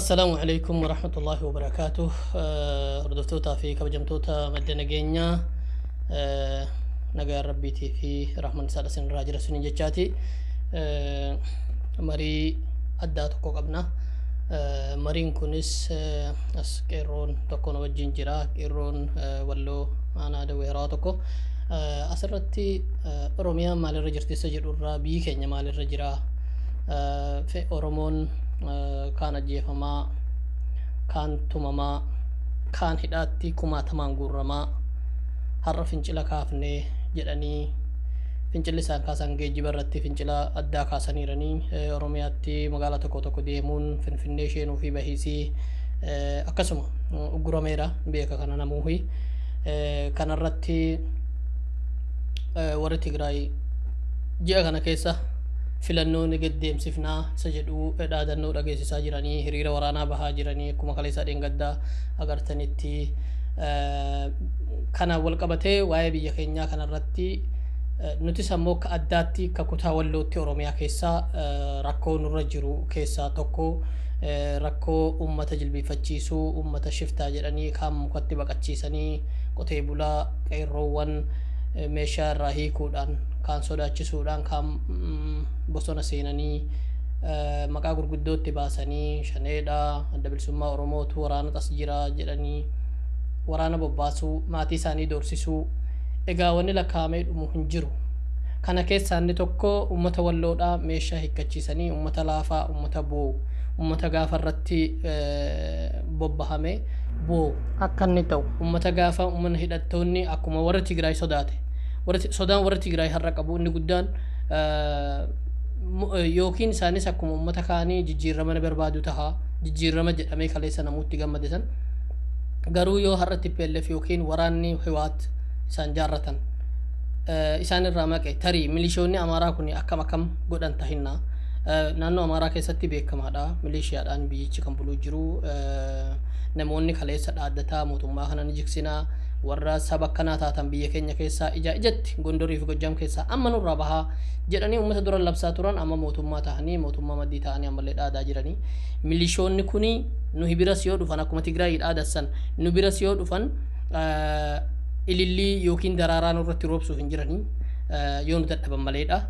Assalaamu alaikum warahmatullahi wabarakaatuh. Hordoftootaa fi kabajamtoota madda nageenyaa, nagaan rabbiitii fi rahman isaa isin irraa jira sinin jechaati. Marii addaa tokko qabna. Mariin kunis as qeerroon tokko nu wajjin jira. Qeerroon Walloo aanaa Dawwee Harawaa tokko. Asirratti Oromiyaan maalirra jirti isa jedhurraa, biyyi keenya maalirra jira? Oromoon kaan ajjeefamaa, kaan tumamaa, kaan hidhaatti kumaatamaan guurramaa, har'a fincila kaafnee jedhanii fincilli isaan kaasan geejjiba irratti fincila addaa kaasaniiranii, Oromiyaatti magaalaa tokko tokko deemuun, Finfinnee isheenuu fi bahiisii akkasuma uggurameera, beeka kana namuuhi. Kanarratti warri Tigraay ji'a kana keessa filannoo ni deddeemsifnaa isa jedhu dhaadannoo dhageessisaa jiranii, hiriira waraanaa bahaa jiranii, akkuma kaleessaa dheengaddaa agartanitti. Kana wal qabatee waa'ee biyya keenyaa kanarratti nutis ammoo akka addaatti akka kutaa Wallootti Oromiyaa keessaa rakkoo nurra jiru keessaa tokko rakkoo uummata jilbiifachiisuu, uummata shiftaa jedhanii kaan mukatti baqachiisanii, qotee bulaa, qeerroowwan meeshaa irraa hiikuudhaan, kaan sodaachisuudhaan, kaan bosona seenanii maqaa gurguddootti baasanii shaneedha, Adda Bilisummaa Oromootu waraana as jira jedhanii waraana bobbaasuu, maatii isaanii doorsisuu, egaa wanni lakkaa'amee dhumu hin jiru. Kana keessaa inni tokko uummata Walloodhaa meeshaa hiikkachiisanii, uummata laafaa, uummata boo'u, uummata gaafa irratti bobbahame boo'u akka inni ta'u, uummata gaafa uummanni hidhattoonni akkuma warra Tigraay sodaate. Sodaan warra Tigraay har'a qabu inni guddaan yookiin isaanis akkuma uummata kaanii jijjiirama ni barbaadu taha, jijjiirama jedhamee kaleessa namuutti gammade san. Garuu yoo har'a TPLF yookiin waraanni Hiwaat isaan jaarratan isaan irraa maqe, tarii milishoonni Amaaraa kun akkam akkam godhan tahinnaa. Naannoo Amaaraa keessatti beekamaadha. Milishiyaadhaan biyyichi kan buluu jiru. Namoonni kaleessa dhaaddataa mootummaa kana ni jigsinaa, warra saba akkanaa taatan biyya keenya keessaa ija ijatti Gondorii fi Gojjaam keessaa amma nurraa bahaa jedhanii uummata dura labsaa turan, amma mootummaa ta'anii, mootummaa maddii ta'anii ammallee dhaadaa jiranii. Milishoonni kuni nuhi biras yoo dhufan, akkuma Tigraayii dhaadassan nu biras yoo dhufan, ilillii yookiin daraaraa nurratti roobsuuf hin jiranii, yoo nu dadhaban maleedha.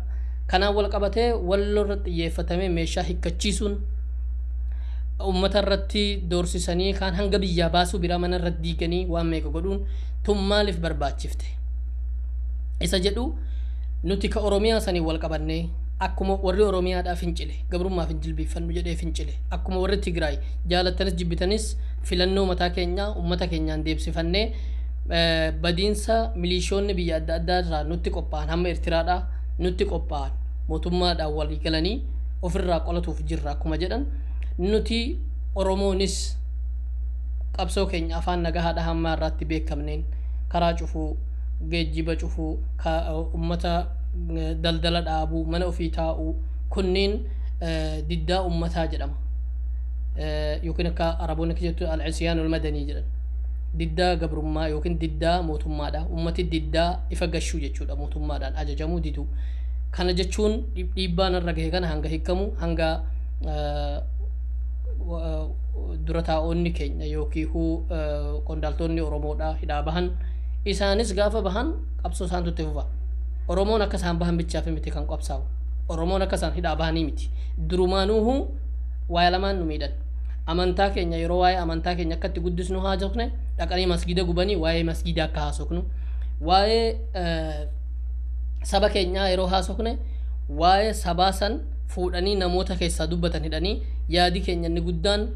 Kanaan wal qabatee Walloo irratti xiyyeeffatamee meeshaa hiikkachiisuun, uummata irratti doorsisanii, kaan hanga biyyaa baasuu biraa mana irratti diiganii waan meeqa godhuun tun maaliif barbaachifte isa jedhu, nuti ka Oromiyaa sanii wal qabannee, akkuma warri Oromiyaadhaa fincile, gabrummaaf hin jilbiiffannu jedhee fincile, akkuma warri Tigraay jaalattanis jibbitanis filannoo mataa keenyaa uummata keenyaan deebsifannee, badiinsa milishoonni biyya adda addaa irraa nutti qophaa'an, hamma Eertiraadhaa nutti qophaa'an, mootummaadhaan walii galanii ofirraa qolatuuf jirra akkuma jedhan, nuti Oromoonis qabsoo keenya afaan nagahaadha hamma irratti beekamneen karaa cufuu, geejjiba cufuu, uummata daldala dhaabuu, mana ofii taa'uu, kunneen diddaa uummataa jedhama. Yookiin akka Araboonni jettu al-isyaanul madanii jedhan. Diddaa gabrummaa yookiin diddaa mootummaadha. Uummati diddaa ifa gashuu jechuudha, mootummaadhaan ajajamuu diduu. Kana jechuun dhiibbaan irra gahe kana hanga hiikamu, hanga dura taa'onni keenya yookiin qondaaltonni Oromoodhaa hidhaa bahan, isaanis gaafa bahan qabsoo isaantu itti fufa. Oromoon akka isaan bahan bichaaf miti kan qabsaa'u. Oromoon akka isaan hidhaa bahanii miti. Durumaanuuhu waa'ee lamaan nu miidhan. Amantaa keenya, yeroo waa'ee amantaa keenya akka itti guddisnu haasofne, dhaqanii masgida gubanii waa'ee masgida akka haasofnu. Waa'ee saba keenyaa yeroo haasofne, waa'ee sabaa san fuudhanii namoota keessaa dubbatan hidhanii, yaadi keenya inni guddaan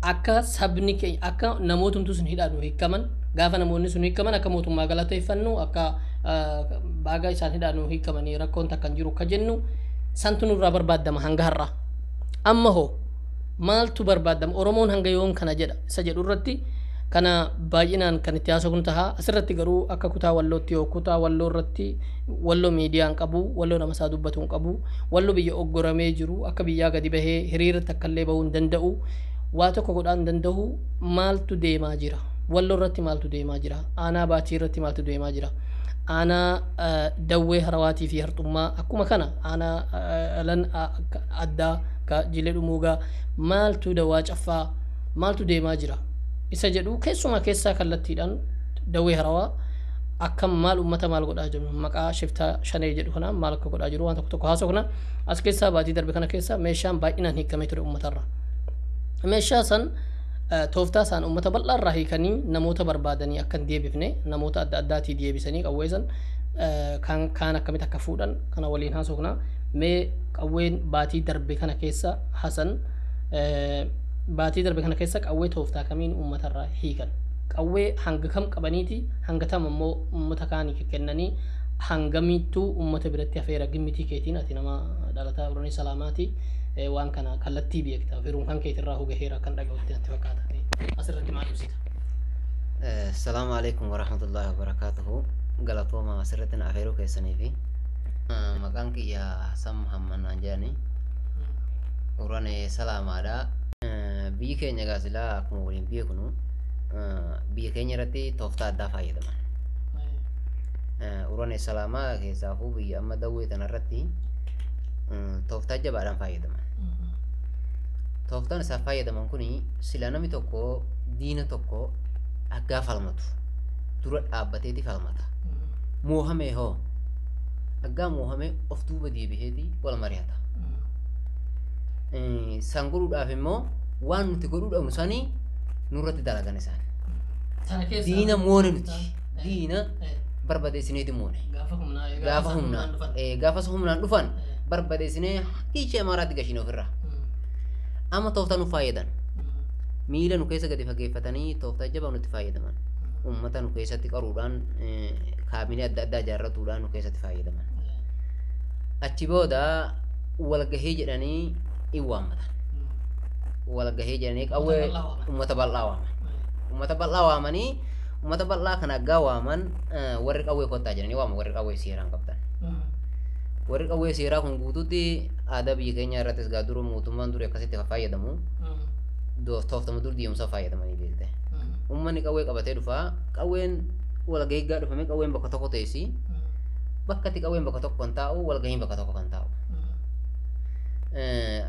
akka sabni keenya, akka namootumtu sun hidhaan hiikaman, gaafa namoonni sun hiikaman akka mootummaa galateeffannu, akka baagaa isaan hidhaan hiikamanii rakkoon takka hin jiru akka jennu santu nurraa barbaaddama hanga har'aa. Amma hoo maaltu barbaaddama? Oromoon hanga yoon kana jedha isa jedhu irratti kana baay'inaan kan itti haasofnu taha. Asirratti garuu akka kutaa Wallootti, yoo kutaa Walloo irratti, Walloo miidiyaa hin qabu, Walloo nama isaa dubbatu hin qabu, Walloo biyya oggoramee jiru, akka biyyaa gadi bahee hiriira takkallee bahuu hin danda'u, waa tokko godhaa hin danda'u. Maaltu deemaa jira Walloo irratti? Maaltu deemaa jira aanaa Baatii irratti? Maaltu deemaa jira aanaa Dawwee Harawaatii fi Harxummaa? Akkuma kana aanaa lan addaa Jilee Dhumuugaa maaltu Dawaa Caffaa maaltu deemaa jira isa jedhu keessumaa keessaa kallattiidhaan Dawee Harawaa akkam maal uummata maal godhaa jiru, maqaa shiftaa Shanee jedhu kanaan maal akka godhaa jiru waan tokko tokko haasofna. As keessaa baatii darbe kana keessa meeshaan baay'inaan hiikamee ture uummatarra. Meeshaa san tooftaa isaan uummata bal'aarraa hiikanii namoota barbaadanii akka hin deebifne, namoota adda addaatii deebisanii qawwee san kaan akkamitti akka fuudhan kana waliin haasofna. Mee qawween baatii darbe kana keessa, Hasan, baatii darbe kana keessa qawwee tooftaa kamiin uummatarraa hiikan? Qawwee hanga kam qabaniiti, hanga tam ammoo uummata kaanii kennanii, hangamittuu uummata biratti hafeera? Gimmitii keetiin ati nama dhalataa Uranee Salaamaati, waan kana kallattii beekta, firuun kan keetirraa hugaheera kan dhaga'utti natti fakkaata. Asirratti maal ibsita? Salaamu alaikum warahmatullahi wabarakatuhu. Galatooma asirratti na afeeruu keessanii fi maqaan kiyya Hasan Muhammad naan jedhani. Uranee Salaamaadha. Biyyi keenya gaasilaa akkuma waliin beeknu biyya keenya irratti tooftaa addaa fayyadaman. Uranee Salaamaa keessaafuu biyya amma Dawwee tanarratti tooftaa jabaadhaan fayyadaman. Tooftaan isaan fayyadaman kuni sila namni tokko diina tokko aggaa falmatu dura dhaabbateeti falmata. Moohamee hoo aggaa moohamee of duuba deebiheeti wal mari'ata. San godhuudhaaf immoo waan nuti godhuu dhabnu sanii nurratti dalagan isaan. Diina moone nuti. Diina barbadeessineeti moone. Gaafa humnaa gaafa humnaan dhufan barbadeessinee hiichee Amaaraatti gashine ofirraa. Amma tooftaa nu fayyadan. Miila nu keessa gadi fageeffatanii tooftaa jabaa nutti fayyadaman. Uummata nu keessatti qaruudhaan, kaabinee adda addaa ijaarratuudhaan nu keessatti fayyadaman. Achi booda walgahii jedhanii in waammatan. Walgahii jedhanii qawwee uummata bal'aa waaman. Uummata bal'aa waamanii, uummata bal'aa kana aggaa waaman, warri qawwee kottaa jedhanii waaman, warri qawwee seeraan qabdan. Warri qawwee seeraa kun guutuutti aadaa biyya keenya irrattis gaa dura mootummaan duri akkasitti fayyadamu. Tooftama dur deemsa fayyadamanii beekte. Uummanni qawwee qabatee dhufaa, qawween walgahii gaa dhufame qawween bakka tokko teessi. Bakka itti qawween bakka tokko kan taa'u, walgahiin bakka tokko kan taa'u.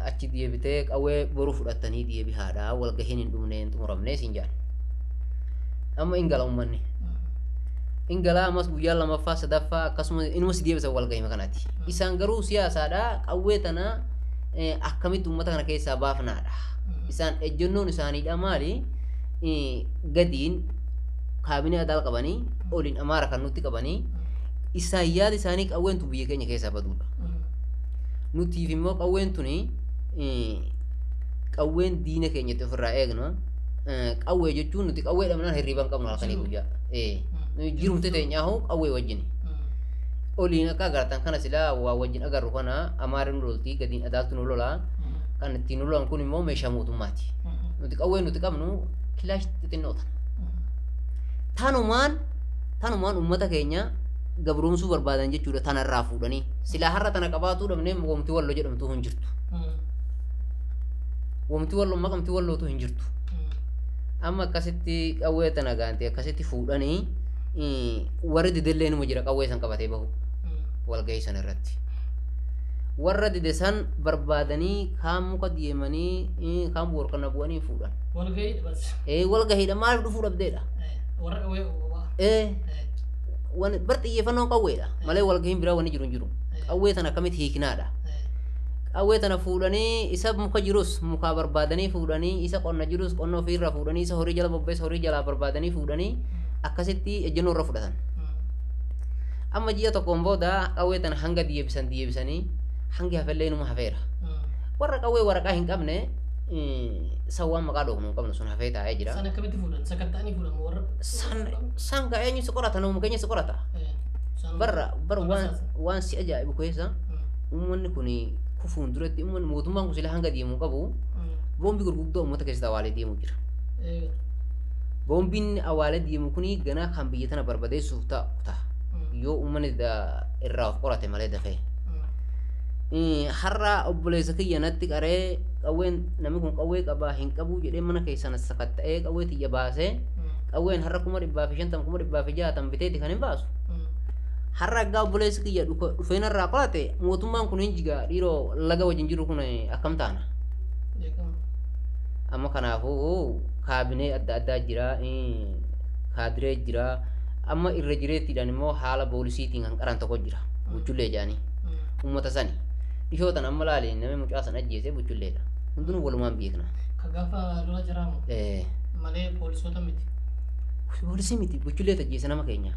Achi deebitee qawwee boru fudhattanii deebihaadha, walgahiin hin dhumne, hin xumuramne siin jedhan. Amma in gala uummanni. In galaa, ammas guyyaa lamaffaa sadaffaa akkasuma inuma si deebisan walgahii kanatti. Isaan garuu siyaasaadha, qawwee tana akkamitti uummata kana keessaa baafnaadha. Isaan ejjennoon isaaniidha maali? Gadiin kaabinee adaal qabanii, oliin Amaara kan nutti qabanii, isaan yaada isaanii qawween tun biyya keenya keessaa baduudha. Nutiif immoo qawween tuni qawween diina keenyatti ofirraa eegna. Qawwee jechuun nuti qawwee dhabnaan hirriba hin qabnu halkanii guyyaa. Jirumte teenyaahu qawwee wajjin. Oliin akka agartan kana silaa waa wajjin agarru kana Amaarri nu lolti, gadiin adaaltu nu lolaa. Kan ittiin nu lolan kun immoo meeshaa mootummaati. Nuti qawwee nuti qabnu kilaash xixinnoo tana. Tanumaan uummata keenya gabroomsuu barbaadan jechuudha tanarraa fuudhanii. Silaa har'a tana qabaatuu dhabnee wamti Walloo jedhamtu hin jirtu. Wamti Walloo maqamti Wallootu hin jirtu. Amma akkasitti qawwee tana gaantee akkasitti fuudhanii warri didellee numa jira qawwee san qabatee bahu walgahii san irratti. Warra dide san barbaadanii kaan muka deemanii, kaan boorkana bu'anii fuudhan. Walgahii bas. Walgahiidha, maaliif dhufuu dhabdeedha? Warra qawwee. Bar xiyyeeffannoon qawweedha malee walgahiin biraa wanni jiru hin jiru. Qawwee tana akkamitti hiiknaadha? Qawwee tana fuudhanii isa muka jirus mukaa barbaadanii fuudhanii, isa qonna jirus qonna ofiirraa fuudhanii, isa horii jala bobbeessa horii jalaa barbaadanii fuudhanii akkasitti ejjennoo irra fudhatan. Amma ji'a tokkoon booda qawwee tana hanga deebisan deebisanii hangi hafellee inuma hafeera. Warra qawwee waraqaa hin qabne sawwaan maqaa dhoofnu hin qabnu sun hafee taa'ee jira. San akkamitti fuudhan? Sakatta'anii fuudhan warra? San gaa eenyu si qorata? Nama keenya si qorata. Barra bar waan si ajaa'ibu keessa uummanni kun kufuun duratti uummanni mootummaan kun sila hanga deemuu qabu boombii gurguddoo uummata keessatti awwaalee deemuu jira. Boombiin awwaalee deemu kuni ganaa kan biyya tana barbadeessuuf ta'u ta'a. Yoo uummanni irraa of qorate malee dafee. Har'a obboleessa kiyya natti qaree qawween namni kun qawwee qabaa hin qabu jedhee mana keessan sakatta'ee qawwee tiyya baasee, qawween har'a 150,000, 160,000 biteeti kan hin baasu. Har'a aggaa obboleessi kiyya dhufee narraa qolate mootummaan kun hin jigaa dhiiroo laga wajjin jiru kun akkam taana. Amma kanaafuu kaabinee adda addaa jira, kaadiree jira. Amma irra jireettiidhaan immoo haala poolisiitiin kan qaran tokko jira. Buchullee jedhanii uummata sani. Dhihoo tan amma laale namni mucaa san ajjeese buchulleedha. Hundinuu walumaan beekna. Ka gaafa lola jiraamu malee poolisoota miti. Poolisii miti, buchullee ajjeese nama keenya.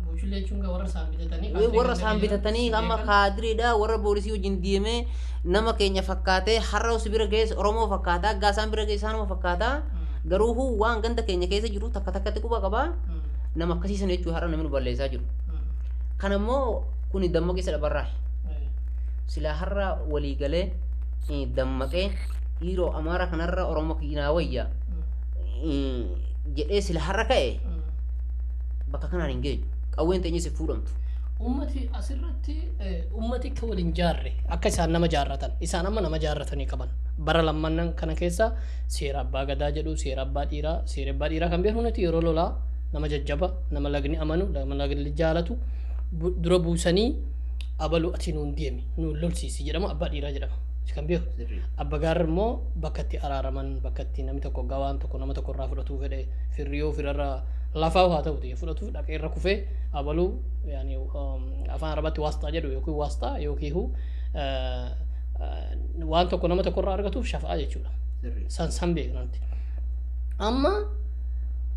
Buchullee jechuun warra isaan bitatanii. Warra isaan bitatanii amma kaadireedha, warra poolisii wajjin deemee nama keenya fakkaatee har'a os bira geesse Oromoo fakkaataa, gaasaan bira geesse isaanuma fakkaataa, garuu waan ganda keenya keessa jiru takka takkatti quba qabaa. Nama akkasiisan jechuun har'a namni nu balleessaa jiru. Kana immoo kuni dammaqeessa dhabarraa. Silaa har'a walii galee dammaqee dhiiroo Amaara kanarra Oromoo kiinaa wayya jedhee sila har'a ka'e bakka kanaan hin geenyu. Qawween teenyes hin fuudhamtu. Ummati asirratti ummati akka waliin jaarre akka isaan nama jaarratan isaan amma nama jaarratanii qaban bara lamman kana keessa seera abbaa gadaa jedhu, seera abbaa dhiiraa, seera abbaa dhiiraa kan beeknu nuti yeroo lolaa nama jajjaba, nama lagni amanu, nama lagni jaalatu dura buusanii abalu ati nuun deemi nuun lolsiisi jedhama, abbaa dhiiraa jedhama. Kan beeku. Abba gaarri immoo bakka itti araaraman, bakka itti namni tokko gawaan tokko nama tokko irraa fudhatuu fedhe, firriyoo firarraa lafaa haa ta'u ta'e fudhatuuf dhaqee irra kufee abaluu yaani afaan Arabaatti waasxaa jedhu yookiin waasxaa yookiin waan tokko nama tokko irraa argatuuf shafa'aa jechuudha. San beekna nuti. Amma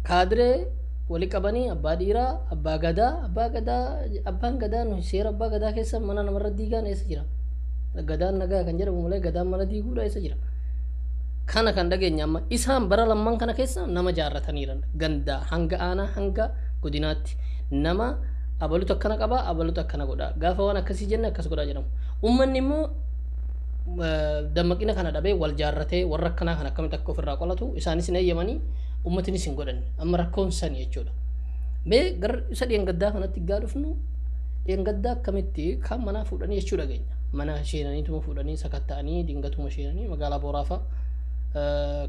kaadiree wali qabanii abbaa dhiiraa, abbaa gadaa, abbaa gadaa, abbaan gadaa nuyi seera abbaa gadaa keessa mana namarra diigaan eessa jira? Gadaan nagaa kan jedhamu malee gadaan mana diiguudha eessa jira? Kana kan dhageenya amma isaan bara lamman kana keessa nama jaarrataniiran gandaa hanga aanaa hanga godinaatti nama abalutu akkana qabaa, abalutu akkana godhaa, gaafa waan akkasii jenne akkas godhaa jedhamu. Uummanni immoo dammaqina kana dhabee wal jaarratee warra akkanaa kan akkamitti akka ofirraa qolatu isaanis hin eeyyamanii, ummatinis hin godhanne. Amma rakkoon sani jechuudha. Mee gara isa dheengaddaa kanatti gaa dhufnu, dheengaddaa akkamitti kaan manaa fuudhanii jechuu dhageenya. Mana sheenaniituma fuudhanii sakatta'anii dingatuma sheenanii magaalaa Booraa fa'a,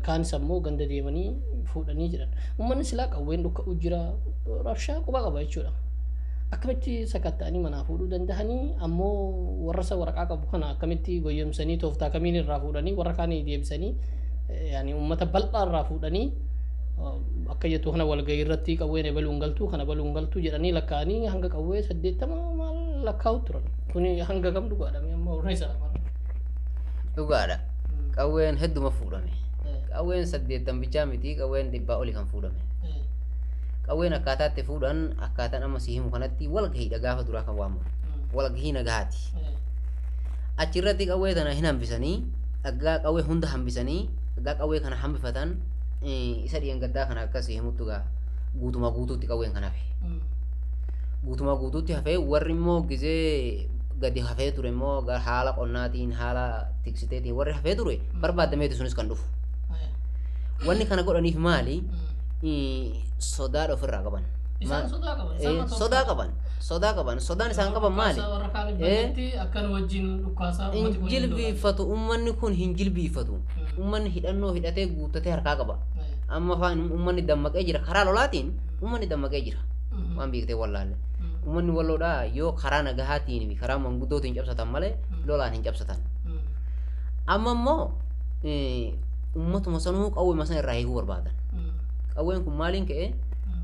kaanis ammoo ganda deemanii fuudhanii jedhan. Uummanni silaa qawween dhukka'u jira, rabshaa quba qaba jechuudha. Akkamitti sakatta'anii manaa fuudhuu danda'anii ammoo warra isa waraqaa qabu kana akkamitti goyyomsanii tooftaa kamiin irraa fuudhanii warra kaanii deebisanii yaani uummata bal'aa irraa fuudhanii akka jettu kana walgahii irratti qawween ebaluun galtuu kana baluun galtuu jedhanii lakkaa'anii hanga qawwee 80 maal lakkaa'u turan. Kuni hanga kam dhugaadha amma warra isa lama. Dhugaadha. Qawween hedduma fuudhame. Qawween 80 bichaa miti, qawween 100 oli kan fuudhame. Qawween akkaataa itti fuudhan akkaataan amma si himu kanatti walgahiidha gaafa duraa kan waamamu. Walgahii nagahaati. Achirratti qawwee tana hin hambisanii, dhaggaa qawwee hunda hambisanii, dhaggaa qawwee kana hambifatan isa dheengaddaa kana akkas himuttu gaa guutumaa guutuutti qawween kan hafe. Guutumaa guutuutti hafee warri immoo gizee gadi hafee ture immoo haala qonnaatiin haala tiksiteetiin warri hafee ture barbaadameeti sunis kan dhufu. Wanni kana godhaniif maali? Sodaadha ofirraa qaban. Isaan sodaa qaban. Sodaa qaban. Sodaa qaban. Sodaan isaan qaban maali? Warra kaan bannetti akkan wajjin dhukkaasaa Hin jilbiifatu, uummanni kun hin jilbiifatu. Uummanni hidhannoo hidhatee guuttatee harkaa qaba. Amma faan uummanni dammaqee jira karaa lolaatiin, uummanni dammaqee jira. Waan beektee wallaalle. Uummanni walloodhaa yoo karaa nagahaatiin fi karaa manguddootiin cabsatan malee lolaan hin cabsatan. Amma immoo uummatuma sanuu qawwee sana irraa hiikuu barbaadan. Qawween kun maaliin ka'e?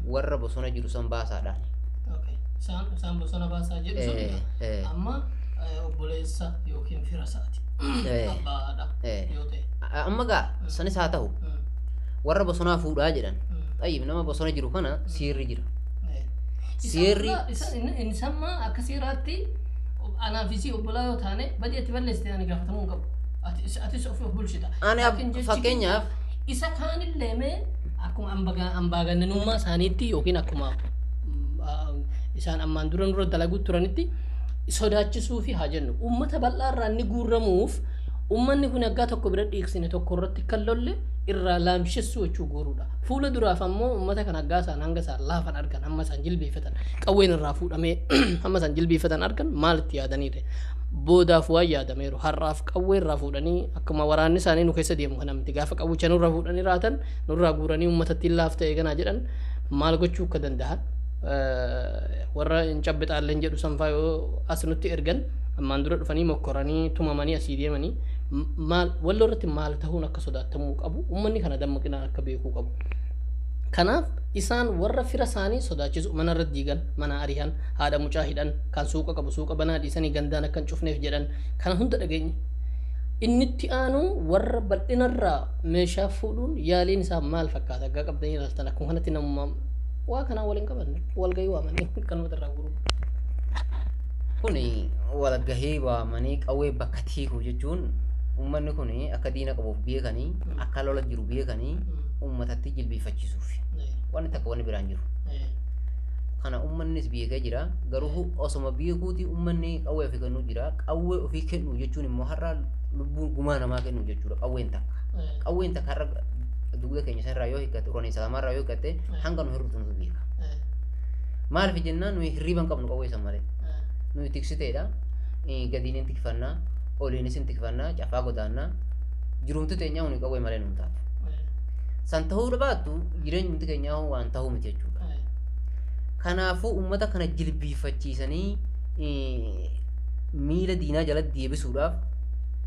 Warra bosona jiru san baasaadhaan. Isaan bosona baasaa jedhu sun amma obboleessa yookiin fira isaati. Abbaadha yoo ta'e. Amma gaa sanis haa ta'u warra bosonaa fuudhaa jedhan. Xayyib nama bosona jiru kana seerri jira. Seerri Isaan akka seeraatti anaa fi si obbolaa yoo taane badii ati balleessite ani gaafatamuu hin qabu. Atis of bulchita. Ani fakkeenyaaf isa kaanillee mee akkuma ambaagannanummaa isaaniitti yookiin akkuma isaan ammaan dura nurra dalaguu turanitti sodaachisuu fi haa jennu uummata bal'aa irraa inni guurramuuf uummanni kun aggaa tokko bira dhiiksine tokko irratti kan lolle irraa laamshessuu jechuu guuruudha. Fuula duraaf ammoo uummata kan aggaa isaan hanga isaan laafan argan, hamma isaan jilbeeffatan qawween irraa fuudhamee hamma isaan jilbeeffatan argan maalitti yaadaniire? Boodaaf waan yaadameeru har'aaf qawwee irraa fuudhanii akkuma waraanni isaanii nu keessa deemu kana miti, gaafa qawwicha nurraa fuudhanii raatan nurraa guuranii uummatatti laaf ta'e ganaa jedhan maal gochuu akka danda'an Warra hin cabbixaalleen jedhu sanfaa yoo as nutti ergan ammaan dura dhufanii mokkoranii tumamanii asii deemanii maal Walloo irratti maal ta'uun akka sodaatamuu qabu uummanni kana dammaqinaan akka beekuu qabu. Kanaaf isaan warra fira isaanii sodaachisu, mana irra diigan, mana ari'an, haadha mucaa hidhan, kan suuqa qabu suuqa banaa dhiisanii gandaan akka hin cufneef jedhan, kana hunda dhageenya. Inni itti aanu warra bal'inarraa meeshaa fuudhuun yaaliin isaa maal fakkaata? Aggaa qabdanii ilaaltan akkuma kanatti namummaa waa kanaan waliin qaban walgahii waamanii kanuma irraa gurguru. Kuni walgahii waamanii qawwee bakka tiiku jechuun uummanni kun akka diina qabuuf beekanii, akka lola jiru beekanii uummatatti jilbiifachiisuuf. Wanni takka wanni biraan jiru. Kana uummannis beekee jira. Garuu osoma beekuuti uummanni qawwee ofii kennuu jira. Qawwee ofii kennu jechuun immoo har'a lubbuu gumaa namaa kennu jechuudha qawween takka. Qawween takka har'a dugda keenya sanarraa yoo hiikkate, uranii salaamaarraa yoo hiikkate, hanga nu hir'utu nutu beeka. Maaliif jennaan nuyi hirriiba hin qabnu qawwee san malee. Nuyi tiksiteedha. Gadiin hin tikfannaa, oliinis hin tikfannaa, cafaa godaannaa. Jirumti teenyaa nuyi qawwee malee nuun taatu. San ta'uu baattu jireenyumti keenyaa waan ta'uu miti jechuudha. Kanaafuu uummata kana jilbiifachiisanii miila diinaa jalatti deebisuudhaaf,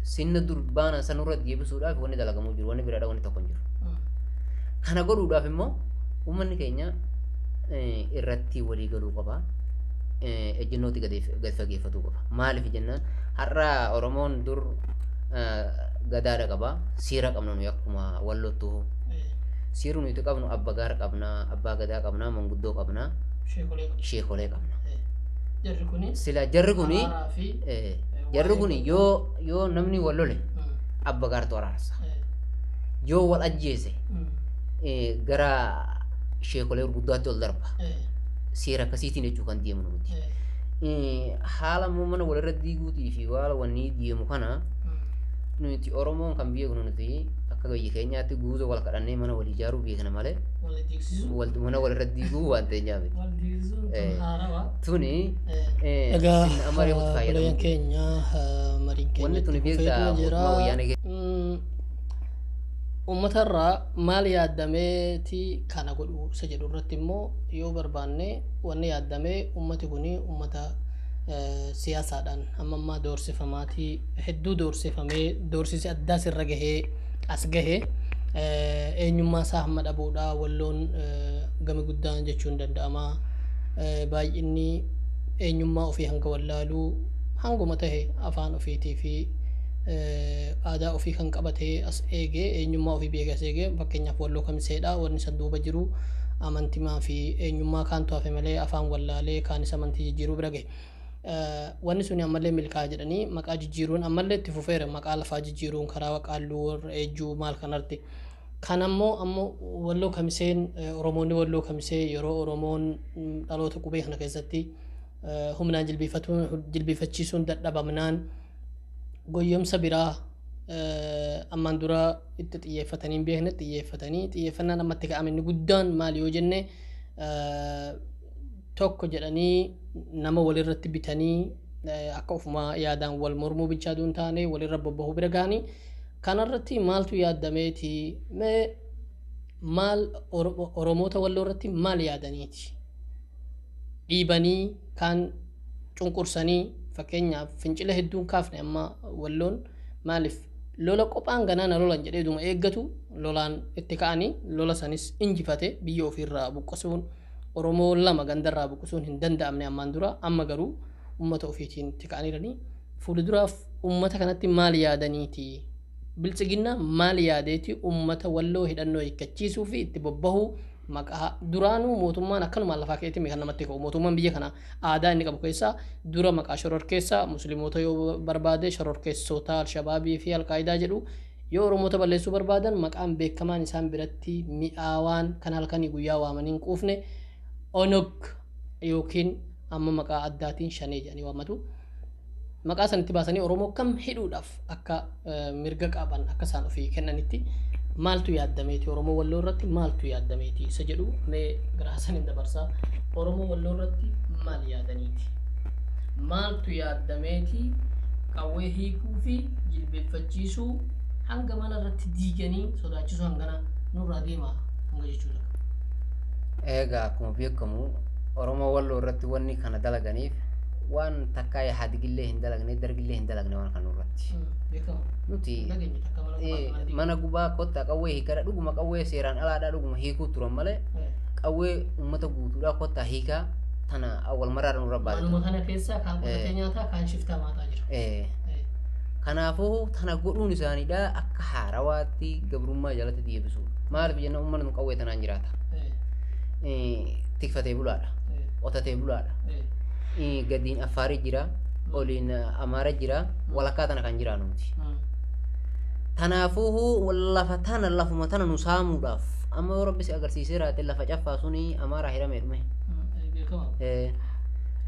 sinna durbaana sanurra deebisuudhaaf wanni dalagamuu jiru, wanni biraadha wanni tokko hin jiru. Kana godhuudhaaf immoo uummanni keenya irratti walii galuu qaba. Ejjennootti gadi fageeffatuu qaba. Maaliif jennaan har'a Oromoon dur gadaadha qaba. Seera qabna nuyi akkuma Wallottuu. Seerri nuti qabnu abba gaara qabna, abbaa gadaa qabna, manguddoo qabna, sheekolee qabna. Sila jarri kuni jarri kuni yoo namni wal lole abba gaartu araarsa. Yoo wal ajjeese gara sheekolee gurguddaatti ol darba. Seera akkasiitiin jechuu kan deemnu nuti. Haala immoo mana walirra diiguutii fi haala wanni deemu kana nuti Oromoon kan beeknu nuti akka biyya keenyaatti guutuu wal kadhannee mana wal ijaaruu beekna malee mana walirra diiguu waan teenyaa miti. Tuni Egaa sinna amma reefutti obboleeyyan fayyadamu. Keenya mariin keenya Wanni itti tuni fufeetuma beektaa jira. mootummaa wayyaanee Uummatarraa maal yaaddameeti kana godhu isa jedhu irratti immoo yoo barbaanne, wanni yaaddamee uummati kuni uummata siyaasaadhaan amma ammaa doorsifamaatii hedduu doorsifamee doorsisi addaas irra gahee as gahee eenyummaa isaa hamma dhabuudha. Walloon gami guddaan jechuun danda'ama. Baay'inni eenyummaa ofii hanga wallaaluu hanguma tahe afaan ofiitii fi aadaa ofii kan qabatee as eegee, eenyummaa ofii beekee as eegee, fakkeenyaaf Walloo Kamiseedha. Wanni san duuba jiru amantimaa fi eenyummaa kaantu hafe malee afaan wallaalee kaanis amantii jijjiiruu bira gahe. Wanni suni ammallee milkaa'aa jedhanii maqaa jijjiiruun ammallee itti fufeera, maqaa lafaa jijjiiruun karaa Qaalluu warra Eejjuu maal kanarratti. Kan ammoo ammoo Walloo Kamiseen, Oromoonni Walloo Kamisee yeroo Oromoon dhaloota qubee kana keessatti humnaan jilbiifachiisuun dadhabamnaan goyyomsa biraa ammaan dura itti xiyyeeffatanii hin beekne xiyyeeffatanii, xiyyeeffannaan amma itti ka'ame inni guddaan maal yoo jenne, tokko jedhanii nama walirratti bitanii akka ofumaa yaadaan wal mormuu bichaa duun taane walirra bobbahuu bira gahanii, kanarratti maaltu yaaddameeti? Mee maal Oromoota Walloo irratti maal yaadaniiti dhiibanii kaan cunqursanii? Fakkeenyaaf fincila hedduun kaafne amma Walloon maaliif lola qophaan ganaa na lolan jedhee duma eeggatu lolaan itti ka'anii lola sanis injifate. Biyya ofiirraa buqqisuun, Oromoo lama gandarraa buqqisuun hin danda'amne ammaan dura. Amma garuu ummata ofiitiin itti ka'aniiranii fuulduraaf ummata kanatti maal yaadaniiti? Biltsiginnaa maal yaadeeti ummata Walloo hidhannoo hiikkachiisuu fi itti bobbahuu? Maqaa duraanuu mootummaan akkanumaan lafaa keetti kan namatti ka'u, mootummaan biyya kana aadaa inni qabu keessaa dura maqaa shororkeessaa musliimoota yoo barbaade shororkeessota Alshabaabii fi Alqaayidaa jedhu, yoo Oromoota balleessuu barbaadan maqaan beekamaan isaan biratti mi'aawaan kan halkanii guyyaa waamanii hin quufne Onog yookiin amma maqaa addaatiin Shanee jedhanii waammatu. Maqaa sanitti baasanii Oromoo kam hidhuudhaaf akka mirga qaban akka isaan ofii kennanitti maaltu yaaddameeti? Oromoo Walloo irratti maaltu yaaddameeti isa jedhu mee gara Hasaniin dabarsaa. Oromoo Walloo irratti maal yaadaniiti? Maaltu yaaddameeti qawwee hiikuu fi jilbeeffachiisuu hanga mana irratti diiganii sodaachisuu hangana nurraa deemaa hanga jechuudha? Egaa akkuma beekamu Oromoo Walloo irratti wanni kana dalaganiif waan takkaa Ihaadigillee hin dalagne, Dargillee hin dalagne waan kana irratti. Nuti mana gubaa kottaa qawwee hiikadha, dhuguma qawwee seeraan alaadhaa dhuguma hiikuu turan malee qawwee uummata guutuudhaa kottaa hiikaa tana awwal maraadha nurra baate. Manuma kana keessa kaan qotatee nyaataa, kaan shiftaa maataa jira. Kanaafuu tana godhuun isaaniidha akka haarawaatti gabrummaa jalatti deebisuudha. Maaliif jenna, uummanni kun qawwee tanaan jiraata. Tikfatee bulaadha. Qotatee bulaadha. Gadiin Affaarii jira. Oliin Amaara jira. Walakkaa tana kan jiraannu nuti. Kanaafuu lafa tana, lafuma tana nu saamuudhaaf amma yoo Rabbi si agarsiisee raate, lafa caffaa suni Amaaraa hiramee dhume.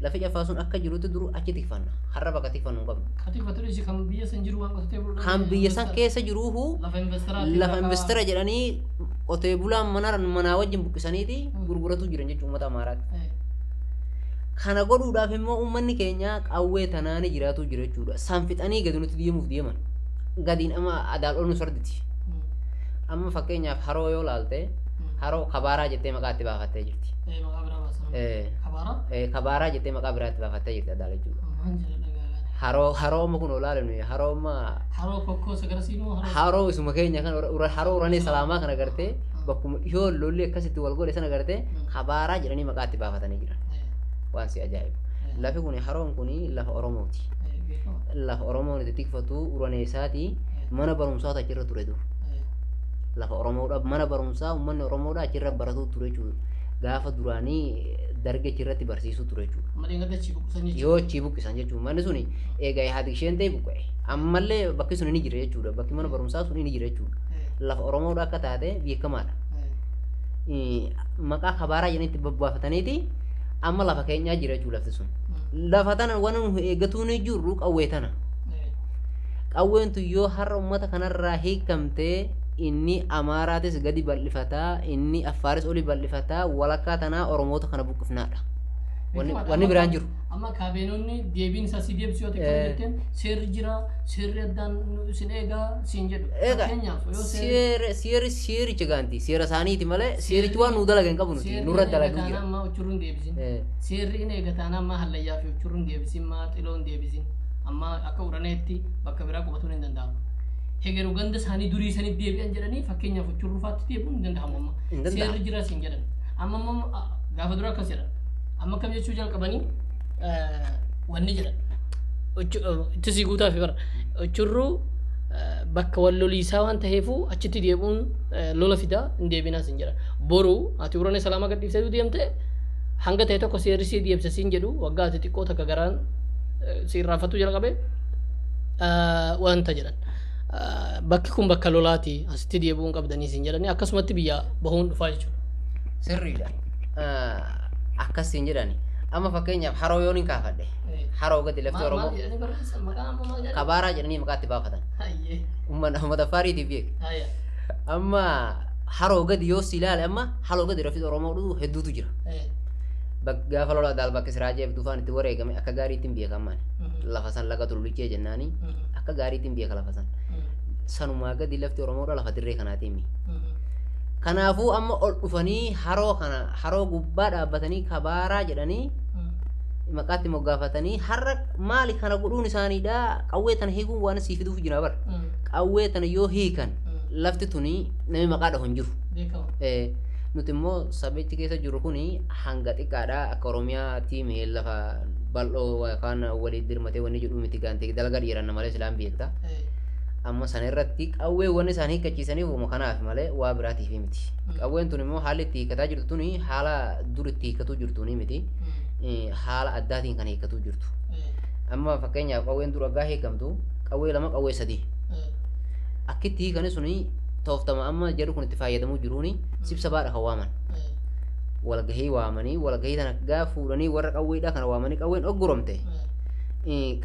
Lafi caffaa sun akka jirutti dur achi tikfanna. Har'a bakka tikfannu hin qabnu. Kan biyya san jiru waan qotatee bulu. Kan biyya san keessa jiruuhu lafa investara jedhanii qotee bulaan mana manaa wajjin buqqisaniiti gurguratu jiran jechuudha uummata Amaaraatti. Kana godhuudhaaf immoo uummanni keenya qawwee tanaani jiraatu jira jechuudha. San fixanii gadi nutti deemuuf deeman. Gadiin amma adaal nu sarditi. Amma fakkeenyaaf haroo yoo laalte, haroo kabaaraa jettee maqaa itti baafattee jirti. Kabaaraa jettee maqaa biraa itti baafattee jirti adaal jechuudha. Haroo haroo amma kun olaale nuyi haroo amma Haroo kokkoo sagarasii moo haroo? Haroo isuma keenya kan haroo uranee salaamaa kana gartee, bakkuma dhiyoo lolli akkasitti wal godhe sana gartee kabaaraa jedhanii maqaa itti baafatanii jiran. Waan si ajaa'ibu. Lafi kun, haroon kun lafa Oromooti. Lafa Oromoon itti tikfatu uraneessaati, mana barumsaatu achirra ture dur. Lafa Oromoodha, mana barumsaa uummanni Oromoodha achirra baratu ture jechuudha. Gaafa duraanii darge achirratti barsiisuu ture jechuudha. Yoo achii buqqisan jechuudha. Manni suni egaa Ihaadig isheen ta'e buqqa'e. Ammallee bakki sun ni jira jechuudha. Bakki mana barumsaa sun ni jira jechuudha. Lafa Oromoodha akka taate beekamaadha. Maqaa kabaaraa jedhanii itti babbaafataniiti amma lafa keenyaa jira jechuudha lafti sun. Lafa tana waan nu eeggatuu ni jirru qawwee tana. Qawween tun yoo har'a uummata kanarraa hiikamtee, inni Amaaraatis gadi bal'ifataa, inni Affaaris oli bal'ifataa, walakkaa tanaa Oromoota kana buqqifnaadha. Wanni biraan jiru. Amma kaabinoonni deebiin isaa si deebisuu yoo ta'e jetteen, seerri jira, seerri addaan isin eegaa siin jedhu. Fakkeenyaaf yoo seerri seericha gaanti seera isaaniiti malee seerichi waan nu dalagan qabu, nuti nurra dalaguu jira. Amma uchurruun deebisin. Seerri in eegataan amma hallayyaa fi uchurruun deebisin, maa xiloon deebisin, amma akka uraneetti bakka biraa qubatuun hin danda'amu. Hegeru ganda isaanii durii sanitti deebi'an jedhanii, fakkeenyaaf uchurruufaatti deebi'uun hin danda'amu amma. Seerri jira siin jedhan. Amma amma gaafa dura akkas jedhan. Amma akkam jechuu jalqabanii wanni jedhan. Itti sii guutaa fi bara. Uchurruu bakka wal loliisaa waan ta'eefu achitti deebi'uun lola fidaa, hin deebinaa siin jedhan. Boru ati uranee salaamaa gadhiiftee deemte, hanga ta'e tokko seerri sii deebisa siin jedhu, waggaa ati xiqqoo takka garaan si irraanfatuu jalqabe wanta jedhan. Bakki kun bakka lolaati, asitti deebi'uun qabdanii siin jedhanii, akkasumatti biyya bahuun dhufaa jechuudha. Sirriidha. Akkas siin jedhani. Amma fakkeenyaaf haroo yoon hin kaafadhe. Haroo gadi lafti Oromoo kabaaraa jedhanii maqaa itti baafatan. Uummata Affaariitiif beek. Amma haroo gadi yoo si ilaale, amma haroo gadi lafti Oromoo hedduutu jira. Gaafa lola adaal bakka Siraajee Abduufaan itti wareegame akka gaariitti hin beekaman. Lafa san laga tulluchee jennaani akka gaariitti hin beeka lafa san. Sanumaa gadi lafti Oromoodha lafa dirree kanaatiin. Kanaafuu amma ol dhufanii haroo kana, haroo gubbaa dhaabbatanii kabaaraa jedhanii maqaatti moggaafatanii har'a maali kana godhuun isaaniidha, qawwee tana hiikuun waan sii fiduuf jira bara. Qawwee tana yoo hiikan lafti tuni namni maqaa dhahu hin jiru. Nuti immoo sabichi keessa jiru kuni hanga xiqqaadha, akka Oromiyaatti lafa bal'oo yookaan walii dirmatee wanni jedhu miti, gaantee dalagaa dhiiranna malee silaan beekta. Amma sana irratti qawwee wanni isaan hiikkachiisaniif uuma kanaaf malee waa biraatiif miti. Qawween tun immoo haalli itti hiikkataa jirtu tuni haala dur itti hiikkatuu jirtuuni miti. Haala addaatiin kan hiikkatuu jirtu. Amma fakkeenyaaf qawween dur aggaa hiikamtu qawwee lama, qawwee sadii. Akkitti hiikani suni tooftama amma jedhu kun itti fayyadamuu jiruuni sibsabaadha kan waaman. Walgahii waamanii, walgahii tana gaa fuudhanii warra qawweedhaa kana waamanii, qawween ogguramte.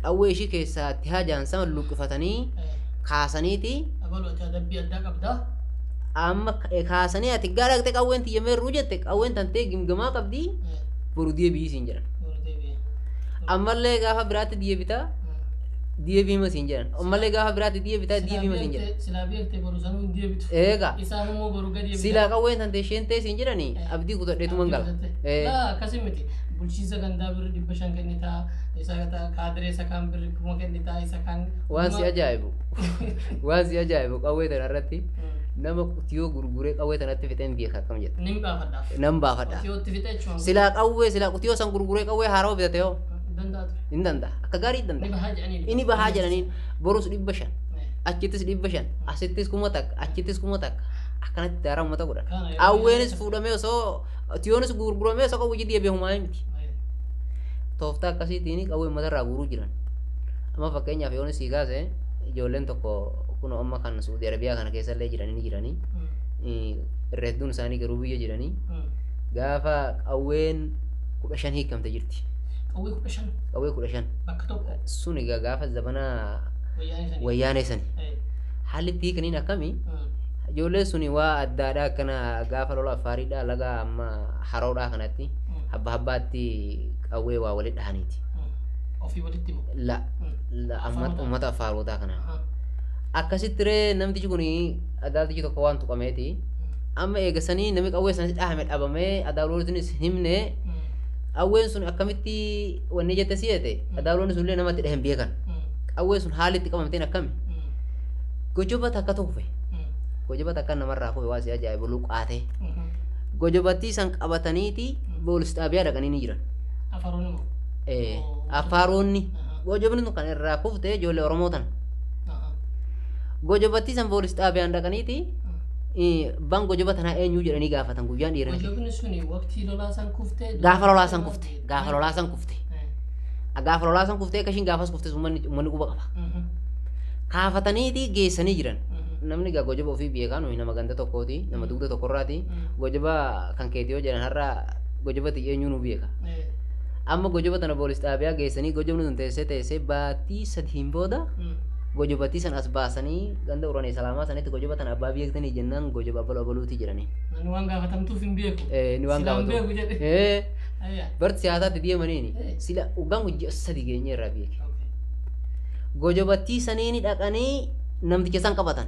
Qawwee ishii keessaa itti hajaan sama luqqifatanii kaasaniiti. Amma kaasanii ati gaa dhaqxee qawween tiyya meerruu jette, qawween tantee gimgamaa qabdii, boru deebi'ii siin jedhan. Ammallee gaafa biraatti deebitaa. Deebii ma siin jedhan. Ammallee gaafa biraatti deebitaa deebii ma siin jedhan. Silaa beektee boru sanuu hin deebitu. Eegaa. Isaan immoo boru gadi deebitan. Silaa qawween tante isheen ta'e siin jedhanii abdii kutadheetuman gala. Laa akkasii miti. Bulchiinsa gandaa birri 500 kennitaa, isa kaadiree isa kaan birri 1000 kennitaa, isa kaan. Waan si ajaa'ibu. Waan si ajaa'ibu qawwee tana irratti nama qotiyoo gurguree qawwee tanatti fixeen beeka akkam jedha. Nin baafadhaaf. Nan baafadhaaf. Qotiyootti fixe jechuun. Silaa qawwee silaa qotiyoo san gurguree qawwee haarawaa bitate hoo. Danda'a ture. Hin danda'a. Akka gaarii danda'a. Ni bahaa jedhaniin. Inni bahaa jedhaniin borus 500. Achittis 500. Asittis 1000. Achittis 1000. Akkanatti daaraa uummata godhan. Qawweenis fuudhamee osoo tiyoonis gurguramee osoo qawwee deebi'ee humaa miti. Tooftaa akkasiitiin qawwee uummatarraa guuruu jiran. Amma fakkeenyaaf yoonis sii kaase ijoolleen tokko kun amma kan Suudi Arabiyaa kana keessallee jiranii ni jiranii. Irra hedduun isaanii garuu biyya jiranii. Gaafa qawween 15 hiikamte jirti. Qawwee 15. Qawwee 15. Bakka tokko. Sun egaa gaafa zabana wayyaanee sani. Haalli itti hiikaniin akkamii? Ijoolleen suni waa addaadhaa akkana gaafa lola affaariidhaa laga amma haroodhaa kanatti habba habbaatti qawwee waa walitti dhahaniiti. Ofii walitti himu? La. Uummata affaarotaa kanaan. Akkasitti ree namtichi kun adaaltichi tokko waan tuqameeti. Amma eegasanii namni qawwee sanis dhahame dhabamee adaaloonnis hin himne qawween sun akkamitti wanni jette si'ete adaaloonni sunillee namatti dhahan beekan. Qawween sun haalli itti qabamteen akkami? Gojoba takka kufe. Gojoba takka namarraa kufe waa si ajaa'ibu luqaatee. Gojobattii san qabataniiti poolis xaabiyaa dhaqanii ni jiran. Afaroonni moo? Afaroonni. Gojobni sun kan irraa kufte ijoollee Oromoo tana. Gojobattii san poolis xaabiyaan dhaqaniiti ban gojoba tanaa eenyu jedhanii gaafatan guyyaan dhiiranii. Gojobni suni waqtii lolaa san kuftee? Gaafa lolaa san kufte. Gaafa lolaa san kufte. Gaafa lolaa san kuftee akka ishiin gaafas kuftes uummanni quba qaba. Kaafataniiti geessanii jiran. Namni egaa gojoba ofii beekaa nuyi nama ganda tokkooti nama dugda tokkorraati gojoba kan keetii yoo jedhan har'a gojoba eenyuu nu beeka. Amma gojoba tana poolis xaabiyaa geessanii gojobni sun teessee teessee baatii 3 booda gojobattii san as baasanii ganda uranii salaamaa sanitti gojoba tana abbaa beektanii jennaan gojoba abaluu abaluuti jedhanii. Namni waan gaafatamtuuf hin beeku. Inni waan Silaan gaafatu. beeku jedhe. Barti siyaasaatti deemaniini sila dhugaan hojii 3 geenye irraa beeke. Gojobattii saniini dhaqanii namticha san qabatan.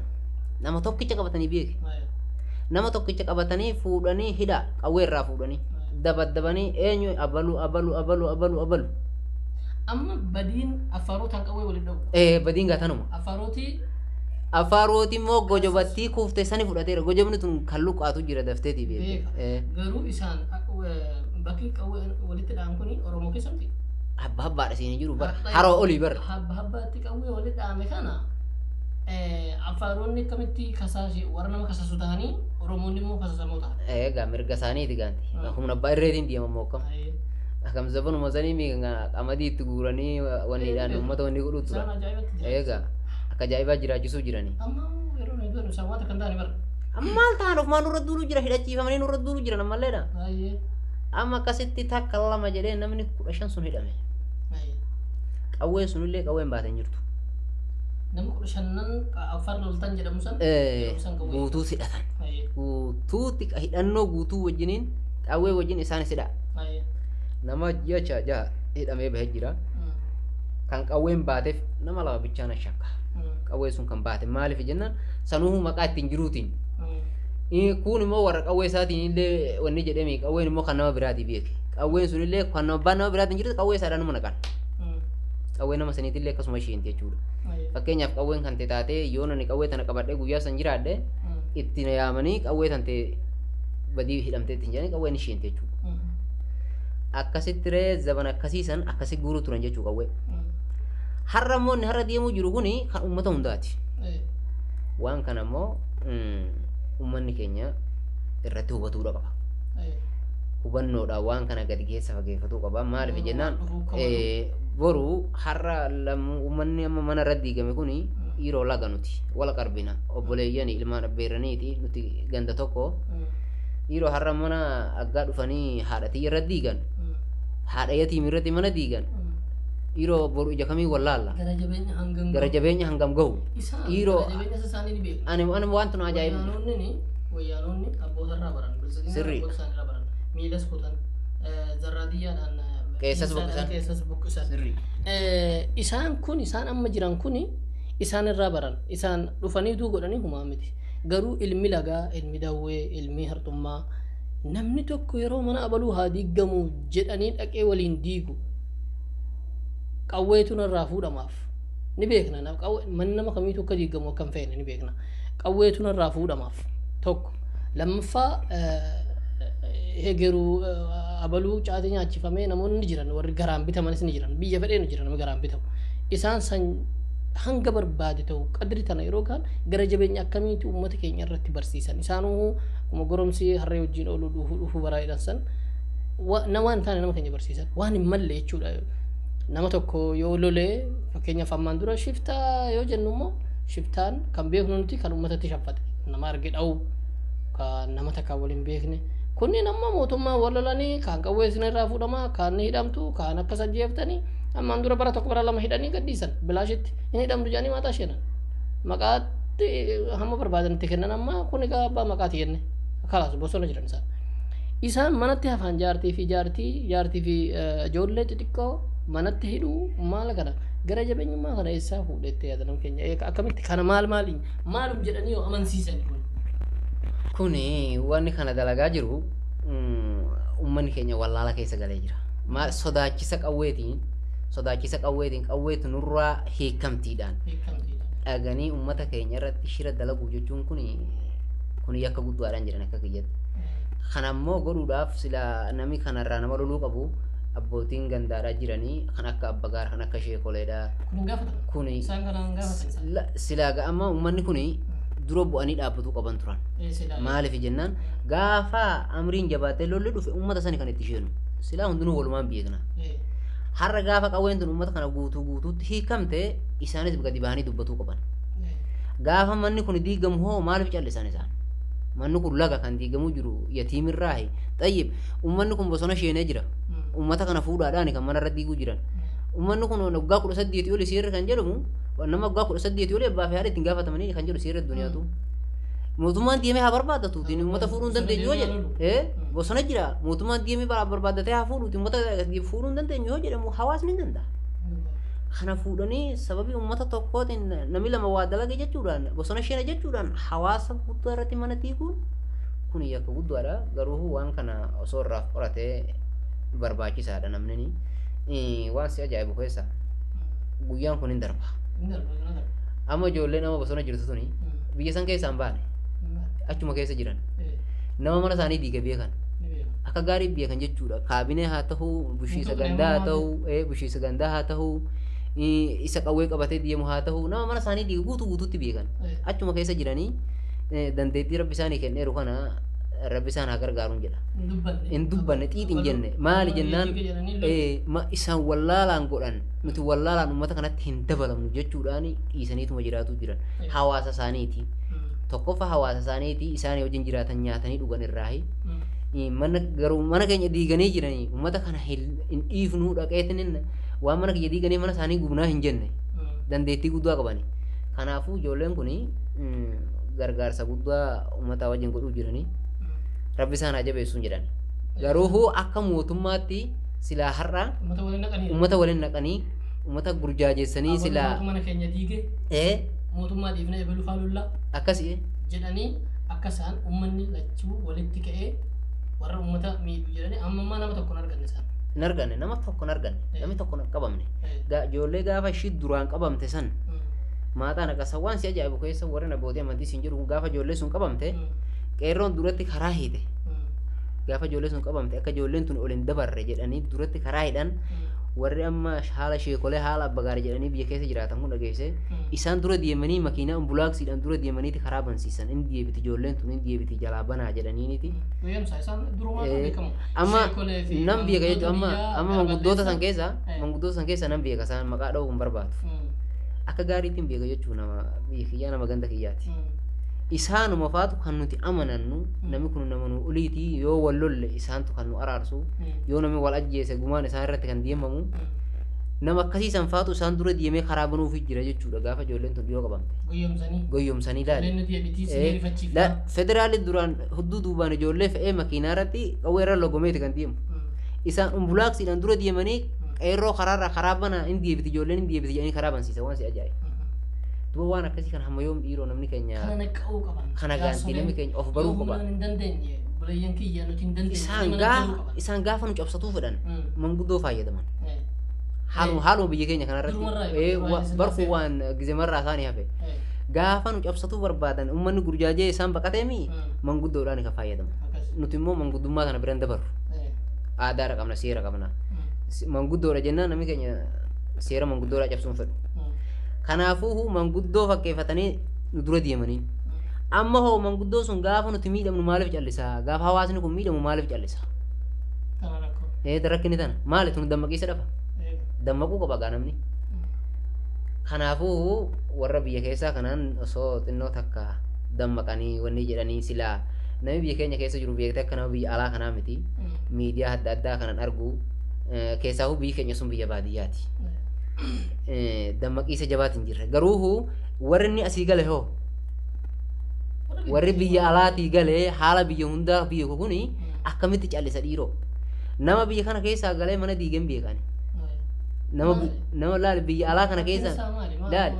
Nama tokkicha qabatanii beeke. Nama tokkicha qabatanii fuudhanii hidhaa qawwee irraa fuudhanii dabaddabanii eenyu abaluu abaluu abaluu abaluu abaluu. Amma badiin affaarotaan qawwee waliin dhabu. Badiin gaatanuma. Affaarotii. Affaaroti immoo gojobattii kuftee sani fudhateera. Gojobni tun kan luqqaatu jira dafteetii beeke. Garuu isaan bakki qawwee walitti dha'an kuni Oromoo keessa miti. Habba habbaadha siin jiru bara. Haroo olii bara. Habba habbaatti qawwee walitti dha'ame kana affaaronni akkamitti kasaasi warra nama kasaasu ta'anii Oromoonni immoo kasaasamoo ta'an. Egaa mirga isaaniiti gaanti. Humna abbaa irreetiin deemamu akkam. Akkam zabanuma sanii qamadii itti guuranii wanniidhaan uummata wanni godhuu turan. Egaa akka ajaa'ibaa jiraachisuu jiranii. Amma yeroo nuyi du'an isaan waan takka hin taane bara. Amma maal ta'an ofumaan nurra duuluu jira hidhachiifamanii nurra duuluu jiran ammalleedha. Amma akkasitti takka lama jedhee namni 15 sun hidhame. Qawween sunillee qawween baateen jirtu. Namni 15 afar loltan jedhamu san guutuutti hidhatan. Guutuutti hidhannoo guutuu wajjiniin qawwee wajjin isaanis hidha. Nama ji'a 6 hidhamee bahee jira. Kan qawween baateef nama 2 bichaan shakka. Qawwee sun kan baate maaliif jennaan sanuu maqaa ittiin jiruutiin. Kun immoo warra qawwee isaatiin illee wanni jedhame qawween immoo kan nama biraatii beeke. Qawween sun illee kan abbaan nama biraatiin jirtu qawwee isaadhaan nama naqan. Qawwee nama saniitillee akkasuma isheenti jechuudha. Fakkeenyaaf qawween kan ta'e taatee yoo nani qawwee tana qabadhee guyyaa san jiraadhe itti na yaamanii qawwee tan ta'e badii hidhamtee ittiin jedhanii qawween isheenti jechuudha. Akkasitti ree zaban akkasiisan akkasi guuruu turan jechuu qawwee. Har'a immoo inni har'a deemuu jiru kuni kan uummata hundaati. Waan kana immoo uummanni keenya irratti hubatuudha qaba. Hubannoodhaan waan kana gadi keessa fageeffatuu qaba. Maaliif jennaan boru har'a uummanni amma mana irra diigame kuni yeroo laga nuti wal qarbina obboleeyyan ilmaan abbeerraniiti nuti ganda tokko yeroo har'a mana aggaa dhufanii haadha tiyya irra diigan haadha yatiim irratti mana diigan yeroo boru ija kamii wallaalla gara jabeenya hangam gahu yeroo ani waan tun ajaa'ibu wayyaanonni abbootarraa baran sirrii miilas kutan zarraadiyyaadhaan keessas buqqisan keessas buqqisan sirrii Isaan kun isaan amma jiran kun isaan irraa baran, isaan dhufanii duu godhanii humaa miti. Garuu ilmi lagaa, ilmi dawwee, ilmi harxummaa namni tokko yeroo mana abaluu haa diigamu jedhanii dhaqee waliin diigu qawweetu narraa fuudhamaaf ni beekna. Manni nama kamiitu akka diigamu akka hin feene ni beekna. Qawweetu narraa fuudhamaaf tokko. Lammaffaa, hegeruu abaluu caatii nyaachifamee namoonni ni jiran, warri garaan bitamanis ni jiran, biyya fedhee ni jiran namni garaan bitamu. Isaan san hanga barbaade ta'u qadri tana yeroo kaan gara jabeenya akkamiitu uummata keenya irratti barsiisan. Isaanuu akkuma goromsi harree wajjin oolu dhufu dhufu baraa san waan taane nama keenya barsiisan waan hin malle jechuudha. Nama tokko yoo lolee, fakkeenyaaf ammaan dura shiftaa yoo jennu immoo, shiftaan kan beeknu nuti kan uummatatti shaffate, nama arge dha'u, kan nama takka waliin beekne. Kunniin amma mootummaa wal lolanii kaan qawwee isin irraa fuudhamaa, kaan ni hidhamtu, kaan akkas ajjeeftanii. Ammaan dura bara tokko bara lama hidhanii gadhiisan, bilaashitti hin hidhamtu jedhanii maataa sheenan, maqaatti hamma barbaadanitti kennan. Amma kun egaa abbaa maqaati jenne kalaas bosona jiran isaan. Isaan manatti hafan jaartii fi jaartii fi ijoollee xixiqqoo manatti hidhuu maal kana gara jabeenyummaa kana eessaa fuudhettee yaada nama keenya akkamitti kana maal maaliin maalum jedhanii yoo amansiisan kun? Kuni wanni kana dalagaa jiru uummanni keenya wallaala keessa galee jira. Maal sodaachisa qawweetiin, sodaachisa qawweetiin, qawweetu nurraa hiikamtiidhaan dhaganii uummata keenya irratti shira dalaguu jechuun kun yakka guddaadhaan jiran akka kiyyatti. Kana immoo godhuudhaaf sila namni kanarraa nama loluu qabu abbootiin gandaadhaa jiranii kan akka abbagaar, kan akka sheekoleedhaa. Kun silaa amma uummanni kun dura bu'anii dhaabbatuu qaban turan. Maaliif jennaan, gaafa amriin jabaatee lolli dhufe uummata sani kan itti sheenu. Silaa hundinuu walumaan beekna. Har'a gaafa qawween tun uummata kana guutuu guutuutti hiikamte isaanis gadi bahanii dubbatuu qaban. Gaafa manni kun diigamu hoo maaliif callisan isaan? Manni kun laga kan diigamuu jiru yatiimirraahi. Xayyib, uummanni kun bosona sheenee jira. Uummata kana fuudhaadhaan kan manarra diiguu jiran. Uummanni kun waggaa 18 oli seerri kan jedhamu, nama waggaa 18 oli abbaa fi haadha ittiin gaafatamanii kan jedhu seerri addunyaatu. Mootummaan deemee haa barbaadatuutiin uummata fuudhuu hin dandeenyu yoo jedhe, bosona jira, mootummaan deemee barbaaddatee haa fuudhuuti, uummata fuudhuu hin dandeenyu yoo jedhamu hawaasni ni danda'a. Kana fuudhanii sababii uummata tokkootiin namni lama waa dalage jechuudhaan bosona sheena jechuudhaan hawaasa guddaa irratti mana diiguun kun yakka guddaadha. Garuu waan kana osoo irraa qoratee barbaachisaadha namni. Waan si ajaa'ibu keessa guyyaan kun hin darba. Amma ijoollee nama bosona jirtu tuni biyya san keessaa hin baane, achuma keessa jiran, nama mana isaanii diige beekan, akka gaarii beekan jechuudha. Kaabinee haa ta'uu, bushiisa gandaa haa ta'uu, bushiisa gandaa haa ta'uu, isa qawwee qabatee deemu haa ta'uu, nama mana isaanii diige guutuu guutuutti beekan. Achuma keessa jiranii dandeettii rabbi isaanii kenneeru kana rabbi isaan haa gargaaruun jedha. Hin dubbanne, xiix hin jenne. Maali jennaan, isaan wallaalaan godhan, nuti wallaalaan uummata kanatti hin dabalamnu jechuudhaan dhiisaniituma jiraatu jiran. Hawaasa isaaniiti. Tokkoffaa hawaasa isaaniiti, isaanii wajjin jiraatan, nyaatanii dhugan irraahi. Mana garuu mana keenya diiganii jiranii uummata kana hin dhiifnuu, dhaqeetiin waan mana keenya diiganii mana isaanii gubnaa hin jenne, dandeettii guddaa qabani. Kanaafuu ijoolleen kun gargaarsa guddaa uummata wajjin godhuu jiranii. Rabbi isaan haa jabeessuun jedhan. Garuu akka mootummaatti silaa har'a uummata waliin naqanii uummata gurjaajeessanii silaa mana keenya diige mootummaa dhiifnee ebaluu faalullaa akkasii jedhanii akka isaan uummanni lachuu walitti ka'ee warra uummata miidhu jedhanii amma ammaa nama tokko hin arganne isaan. Hin arganne, nama tokko hin arganne, namni tokko hin qabamne. Ijoollee gaafa ishii duraan qabamte san maaxaan akkasa. Waan si ajaa'ibu keessa warri abbootii amantii siin jedhu, gaafa ijoollee sun qabamte qeerroon duratti karaa hiite. Gaafa ijoollee sun qabamte akka ijoolleen tun ol hin dabarre jedhanii duratti karaa hidhan. Warri amma haala sheekolee, haala abbagaara jedhanii biyya keessa jiraatan kun dhageesse, isaan dura deemanii makiinaa ambulaaksiidhaan dura deemaniiti karaa bansiisan. Inni deebiti, ijoolleen tun hin deebiti, jalaa banaa jedhaniiniti. Amma nan beeka jechuun amma manguddoota san keessa, manguddoota san keessa nan beeka, isaan maqaa dha'uu hin barbaadu. Akka gaariitti beeka jechuun nama biyya kiyyaa, nama ganda kiyyaati. Isaanuma faatu kan nuti amanannu, namni kun nama nu oliiti, yoo wal lolle isaantu kan nu araarsu, yoo namni wal ajjeese gumaan isaan irratti kan deemamu, nama akkasiisan faatu isaan dura deemee karaa banuufi jira jechuudha gaafa ijoolleen tun dhiyoo qabamte. Goyyomsanii laali. Federaalli duraan hudduu duubaan ijoollee fe'ee makiinaa irratti qawwee irra logomeeti kan deemu. Isaan ambulaaksiidhaan dura deemanii Qeerroo karaarraa karaa bana hin deebiti, ijoolleen hin deebiti jedhanii karaa bansiisa waan si ajaa'iba. Duuba waan akkasii kana hamma yoom dhiiroo namni keenya Kana naqqa'uu qaban. Kana gaantii namni keenya of baruu qaba. Yoo hin dandeenye buleeyyan kiyya nuti hin dandeenye. Isaan gaafa nu cabsatuu fedhan manguddoo fayyadaman. Haaluma biyya keenya kanarratti barkuu waan gizemarraa isaanii hafe. Gaafa nu cabsatuu barbaadan uummanni gurjaajee isaan baqateemi manguddoodhaan kan fayyadaman. Nuti immoo manguddummaa kana biraan dabarru. Aadaadha qabna, seera qabna. Manguddoodha jennaan namni keenya seera manguddoodhaa cabsuun fedhu. Kanaafuu manguddoo fakkeeffatanii nu dura deemaniin. Amma hoo manguddoo sun gaafa nuti miidhamnu maaliif callisaa? Gaafa hawaasni kun miidhamu maaliif callisaa? Rakkinni tana maali tun dammaqiisa dhafa? Dammaquu qaba gaa namni. Kanaafuu warra biyya keessaa kanaan osoo xinnoo takka dammaqanii wanni jedhanii silaa namni biyya keenya keessa jiru beektee akka nama biyya alaa kanaa miti. Miidiyaa adda addaa kanan argu keessaafuu biyyi keenya sun biyya baadiyyaati. Dammaqiisa jabaatiin jirra. Garuu warri inni asii gale hoo warri biyya alaatii galee haala biyya hundaa biyya kuni akkamitti callisa dhiiroo? Nama biyya kana keessaa galee mana diigeen beekani. Nama laali biyya alaa kana keessa laali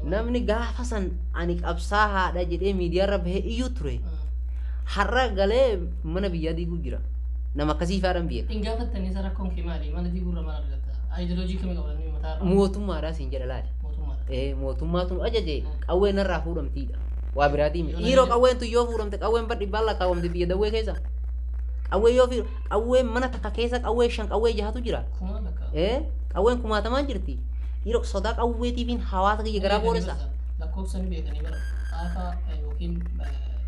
namni gaafa san ani qabsaa haadha jedhee miidiyaarra bahee iyyuu ture. Har'a galee mana biyyaa diiguu jira. Nama akkasii faadhaan beeka. Hin gaafattanii isa rakkoon kee maali? Mana diiguurra maal argatta? Ayidiloojii kamii qabanii mataarra? Mootummaadhaa siin jedha laali. Mootummaatu nu ajaje qawwee narraa fuudhamtiidha. Waa biraatii miti. Dhiiroo qawween tun yoo fuudhamte qawween bar dhibbaan lakkaawwamte biyya dawwee keessa. Qawwee yoo fi qawween mana takka keessa qawwee 5 qawwee 6tu jira. Qawween kumaatamaan jirti. Dhiiroo sodaa qawweetiifiin hawaasa kiyya garaa booressa. Lakkoofsa ni beekanii bara xaafaa yookiin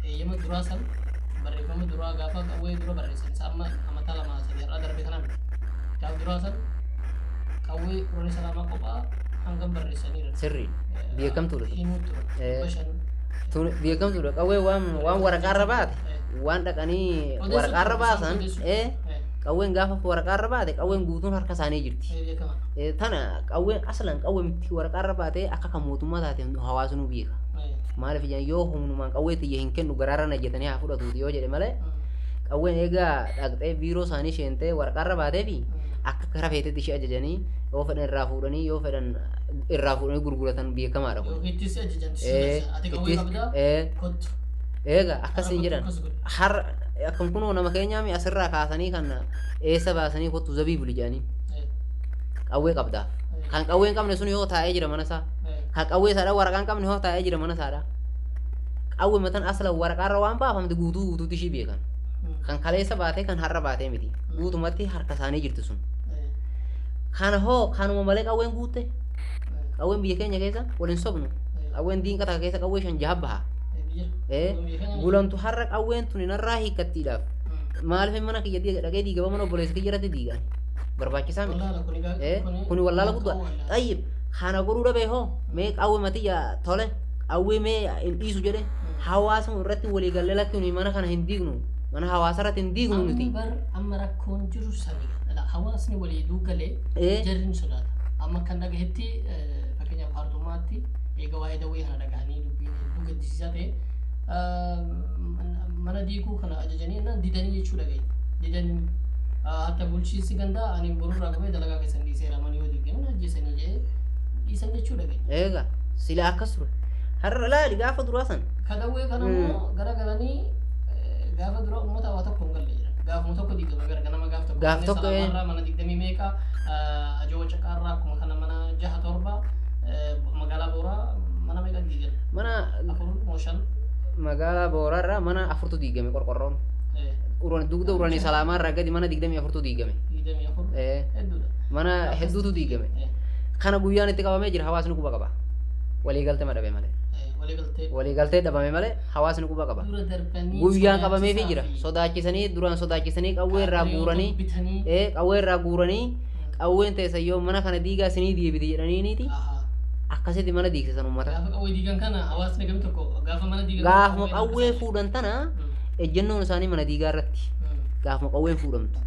eeyyama duraa san barreeffama duraa gaafa qawwee dura barreessan isa amma amataa 2 3 har'aa darbe kanaan gaafa duraa san qawwee uranii salaamaa kophaa hangam barreessaniiru. Sirrii beekamtuudha. Himuu ture. Tun beekamtuudha qawwee waan waraqaarra baate waan dhaqanii waraqaarra baasan qawween gaafa waraqaarra baate qawween guutuun harka isaanii jirti. Tana qawween aslan qawwee miti waraqaarra baate akka kan mootummaa taate hawaasni nu beeka. Maaliif jedhan yoo humnumaan qawwee tiyya hin kennu garaarra na jetanii haa fudhatuuti yoo jedhe malee qawween egaa dhaqxee biiroo isaanii sheentee waraqaarra baateefi akka gara feetetti ishee ajajanii yoo fedhan irraa fuudhanii yoo fedhan irraa fuudhanii gurguratan beekamaadha kun. Ittis ajajan ati qawwee qabdaa kottu. Egaa akkasiin jedhan har'a akkam kunoo nama keenyaa asirraa kaasanii kan eessa baasanii kottu zabii buli jedhanii qawwee qabdaaf. Kan qawwee hin qabne sun yoo taa'ee jira mana isaa. Kan qawwee isaadha waraqaa hin qabne yoo taa'ee jira mana isaadha. Qawwee matan asla waraqaarra waan baafamte guutuu guutuutti ishii beekan. Kan kaleessa baatee kan har'a baatee miti. Guutumatti harka isaanii jirti sun. Kana hoo kanuma malee qawween guutte? Qawween biyya keenya keessa waliin sobnu. Qawween diinqa takka keessa qawwee 5 6 baha. Gulantu har'a qawween tuni narraa hiikkattiidhaaf. Maaliif mana kiyya dhaqee diigama mana obboleessa kiyya irratti diigan? Barbaachisaa miti. Kuni wallaala guddaa. Xayyib kana godhuu dhabee hoo mee qawwee matiyya tole qawwee mee hin dhiisu jedhe hawaasa irratti walii gallee lakki nuyi mana kana hin diignu mana hawaasa irratti hin diignu nuti. Amma rakkoon jiru sani hawaasni walii duugalee jarri ni sodaata. Amma kan dhagahetti fakkeenyaaf hartummaatti eega waa'ee dawwee kana dhagahanii dubbiin hedduu gaddisiisaa ta'e mana diiguu kana ajajanii didanii jechuu dhagaye. Didanii hatta bulchiinsi gandaa ani borurraa qabee dalagaa keessan dhiiseera mana yoo diigame ajjeesanii jedhee dhiisan jechuu dhagaye. Egaa sila akkas ture. Har'a laali gaafa duraa san. Ka dawwee kana immoo garagalanii gaafa dura uummata waa tokko hin galle jira. Gaafuma tokko diigame gara ganama gaaf tokko. Gaaf tokko mana 20 meeqa ajoo caqaarraa akkuma kana mana 6 7 magaalaa Booraa mana meeqa diigame? Mana 4 moo 5. Magaalaa Booraarraa mana 4tu diigame qorqorroon. Dugda uranii salaamaarraa gadi mana 24tu diigame. 24 hedduudha. Mana hedduutu diigame. Kana guyyaan itti qabamee jira hawaasni quba qaba. Waliigaltee madhabe malee. Waliigaltee dhabame malee hawaasni quba qaba. Guyyaan qabameefii jira. Sodaachisanii duraan sodaachisanii qawwee irraa guuranii qawwee irraa guuranii qawween teessa yoo mana kana diigaa isinii deebite jedhaniiniiti. Akkasitti mana diigsisan uummata. Gaafa qawwee diigan kana hawaasni gam tokko gaafa mana diigan. Gaafuma qawwee fuudhan tana ejjennoon isaanii mana diigaa irratti. Gaafuma qawween fuudhamtu.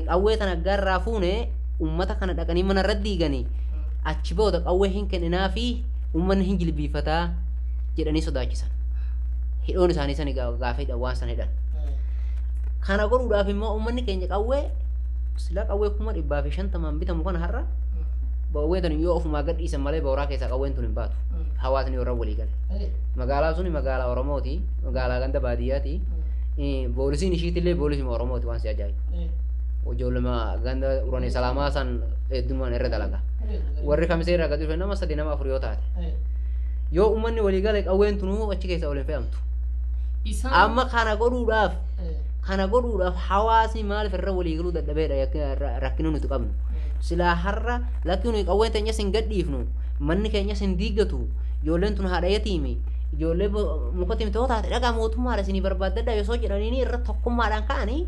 Qawwee tana garraa fuune uummata kana dhaqanii mana irratti diiganii achi booda qawwee hin kenninaa fi uummanni hin jilbiifataa jedhanii sodaachisan. Hidhoon isaanii sani gaafa hidhan waan sana hidhan. Kana godhuudhaaf immoo uummanni keenya qawwee Silaa qawwee 150,000 bitamu kana har'a qawwee tun yoo ofumaa gad dhiisan malee booraa keessaa qawween tun hin baatu. Hawaasni warra walii gale. Magaalaa suni magaalaa Oromooti, magaalaa ganda baadiyyaati. Poolisiin ishiitillee poolisima Oromooti waan si ajaa'ibu. Ijoolluma ganda uranii salaamaa san heddumaan irra dalaga. Warri kamisee irraa gad dhufe nama 3 nama 4 yoo taate. Yoo uummanni walii gale qawween tunuu achi keessa ol hin fe'amtu. Amma kana godhuudhaaf hawaasni maaliif irra walii galuu dadhabeedha rakkina nuti qabnu. Silaa har'a lakki nuyi qawween teenyas hin gadhiifnu, manni keenyas hin diigatu, ijoolleen tun haadha yatiimi, ijoollee muka timtoo taate dhagaa mootummaadha isinii barbaaddadha osoo jedhanii irra tokkummaadhaan ka'anii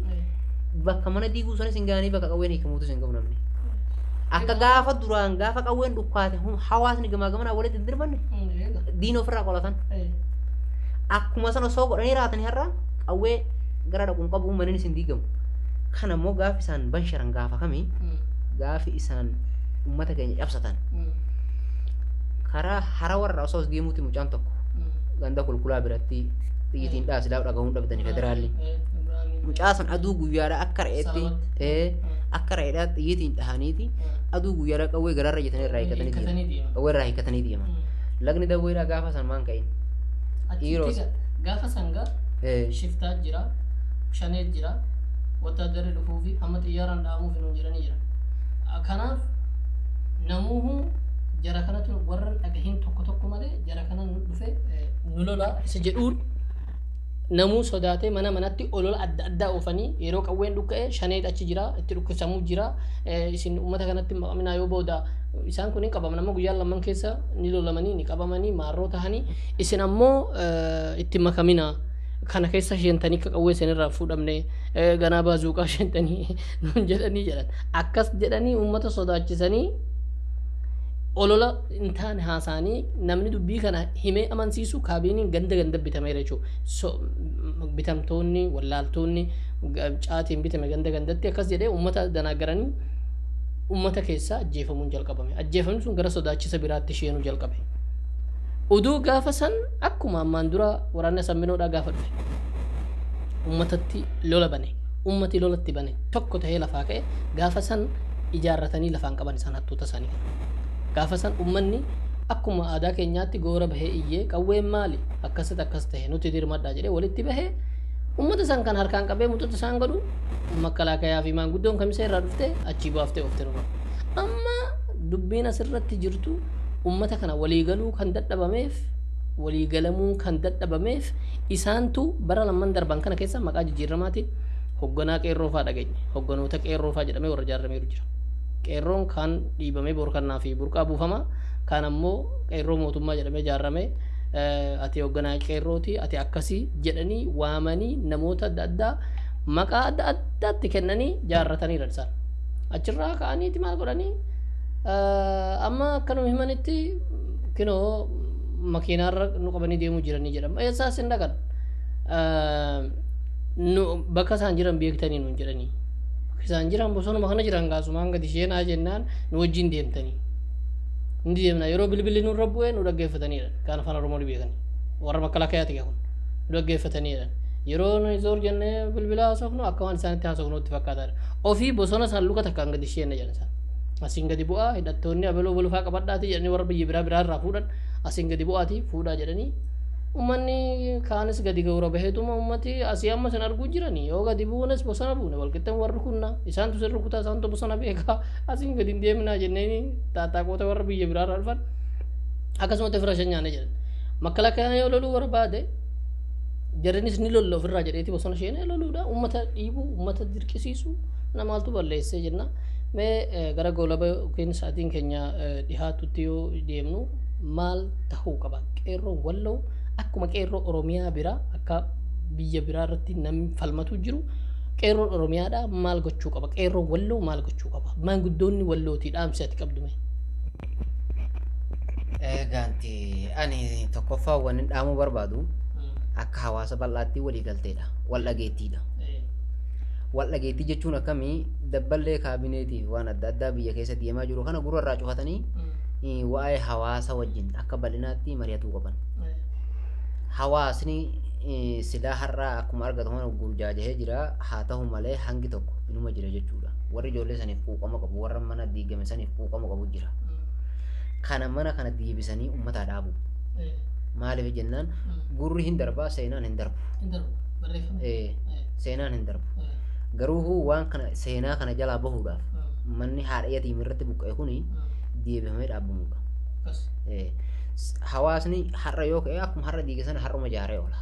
bakka mana diiguu sanis hin ga'anii bakka qawween hiikamuutus hin gahu namni. Akka gaafa duraan gaafa qawween dhukkaate hawaasni gamaa gamanaa walitti hin dirmanne diina ofirraa qolatan. Akkuma sana osoo godhanii raatanii har'a qawwee gara dhaquun qabu manni hin diigamu. Kana immoo gaafi isaan bansharan gaafa kamii gaafi isaan uummata keenya cabsatan karaa hara warra osoo deemuuti mucaan tokko ganda kulkulaa biratti xiyyitiin dhaasilaa dhagahuun dhabdanii federaalli. Mucaa san aduu guyyaadha akka re'eetti akka re'eedhaa xiyyitiin dhahaniiti aduu guyyaadha qawwee garaarra jetanii irraa hiikkatanii deeman. Qawwee irraa hiikkatanii deeman. Lagni dawweedhaa gaafa san maan ka'in. Gaafa sangaa shiftaa jira, shanee jira, wattaaddarri dhufuu fi hamma xiyyaaraan dhaamuuf hin jiranii jira. Kanaaf namuuhu jara kanatu warra dhagahin tokko tokko malee jara kana nu dhufe nu lola isa jedhuun namuu sodaatee mana manatti olola adda addaa oofanii yeroo qawween dhukka'e shaneet achi jira itti dhukkisamuu jira isin uummata kanatti maqaminaa yoo booda isaan kun hin qabaman amma guyyaa lamman keessa ni lolamanii ni qabamanii maarroo tahanii isin ammoo itti makaminaa kana keessa sheentanii akka qawwee isinirraa fuudhamne ganaa baazuuqaa sheentanii nuun jedhanii jedhan akkas jedhanii uummata sodaachisanii olola hin taane haasaanii namni dubbii kana himee amansiisu kaabiiniin ganda ganda bitameera jechuudha. Bitamtoonni wallaaltonni caatiin bitame ganda gandatti akkas jedhee uummata danaagaranii uummata keessaa ajjeefamuun jalqabame. Ajjeefamni sun gara sodaachisa biraatti isheenuu jalqabe. Oduu gaafa san akkuma ammaan dura waraanni samminoodhaa gaafa dhufe uummatatti lola bane uummati lolatti bane tokko tahee lafaa ka'e gaafa san ijaarratanii lafaan qaban isaan hattoota isaanii. Gaafa san uummanni akkuma aadaa keenyaatti goora bahee iyyee qawween maali akkasitti akkas tahe nuti dirmadhaa jedhee walitti bahee uummata san kan harkaan qabee muxuuta isaan godhu makkalaakayaa fi maanguddoon kamisee irraa dhufte achii baaftee oofte nurra. Amma dubbiin asirratti jirtu uummata kana waliigaluu kan dadhabameef waliigalamuu kan dadhabameef isaantu bara lamman darban kana keessa maqaa jijjiiramaatiin hogganaa qeerroo fa'aa dhageenye hogganoota qeerroo fa'aa jedhamee warra ijaarameeru jira. Qeerroon kan dhiibamee boorkannaa fi burqaa buufama kan ammoo qeerroo mootummaa jedhamee ijaarame ati hogganaa qeerrooti ati akkasii jedhanii waamanii namoota adda addaa maqaa adda addaatti kennanii ijaarrataniiru isaan. Achirraa ka'aniiti maal godhanii amma akkanuma himanitti kinoo makiinaarra nu qabanii deemuu jiranii jedhama. Eessaas hin dhaqan. Bakka isaan jiran beektanii nuun jedhanii. Isaan jiran bosonuma kana jiran gaasumaan gadi isheenaa jennaan nu wajjin deemtanii. Ni deemna yeroo bilbilli nurra bu'ee nu dhaggeeffataniidha. Kan afaan Oromoo ni beekani. Warra makkalaakayaati kun nu dhaggeeffataniidha. Yeroo nuyi zoor jennee bilbila haasofnu akka waan isaanitti haasofnutti fakkaataadha. Ofii bosona isaan luka takkaan gadi isheenna jedhan isaan. Asiin gadi bu'aa hidhattoonni abaloo balufaa qabadhaati jedhanii warra biyya biraa biraarraa fuudhan asiin gadi bu'aati fuudhaa jedhanii uummanni kaanis gadi gawra baheetuma uummati asii amma sin arguu jiranii yoo gadi buunes bosona buune walqixxeen warri kunna isaantu sin rukutaa isaantu bosona beekaa asiin gadi hin deemnaa jenneeni taattaaqoota warra biyya biraarraa dhufan akkasumatti ofirra shan nyaanne jedhan. Makkalaakayaan yoo loluu barbaade jarrinis ni lolla ofirraa jedheeti bosona isheen loluudha uummata dhiibuu uummata dirqisiisu namaaltu balleessee jenna. Mee gara goolaba yookiin sa'aatiin keenya dhihaatutti yoo deemnu maal tahuu qaba? Qeerroon walloo akkuma qeerroo Oromiyaa biraa akka biyya biraa irratti namni falmatu jiru qeerroon Oromiyaadhaa maal gochuu qaba? Qeerroon walloo maal gochuu qaba? Maanguddoonni wallootii dhaamsi ati qabdu mee? Eegaanti ani tokkoffaa wanni dhaamuu barbaadu akka hawaasa bal'aatti walii galteedha. Wal dhageettiidha. Wal dhageettii jechuun akkamii dabballee kaabineetiif waan adda addaa biyya keessa deemaa jiru kana gurra irraa cufatanii waa'ee hawaasa wajjin akka bal'inaatti mari'atuu qaban. Hawaasni Silaa har'aa akkuma argatu kana gurjaajahee jira. Haa ta'u malee hangi tokko inuma jira jechuudha. Warri ijoollee saniif quuqama qabu, warra mana diigame saniif quuqama qabu jira. Kana mana kana deebisanii uummataa dhaabu. Maaliif jennaan gurri hin darbaa, seenaan hin darbu. Seenaan hin darbu. Garuu waan kana seenaa kana jalaa bahuudhaaf manni haadha yatiim irratti buqqa'e kuni deebifamee dhaabamudha. Hawaasni har'a yoo ka'e akkuma har'a diige sana har'uma ijaaree oola.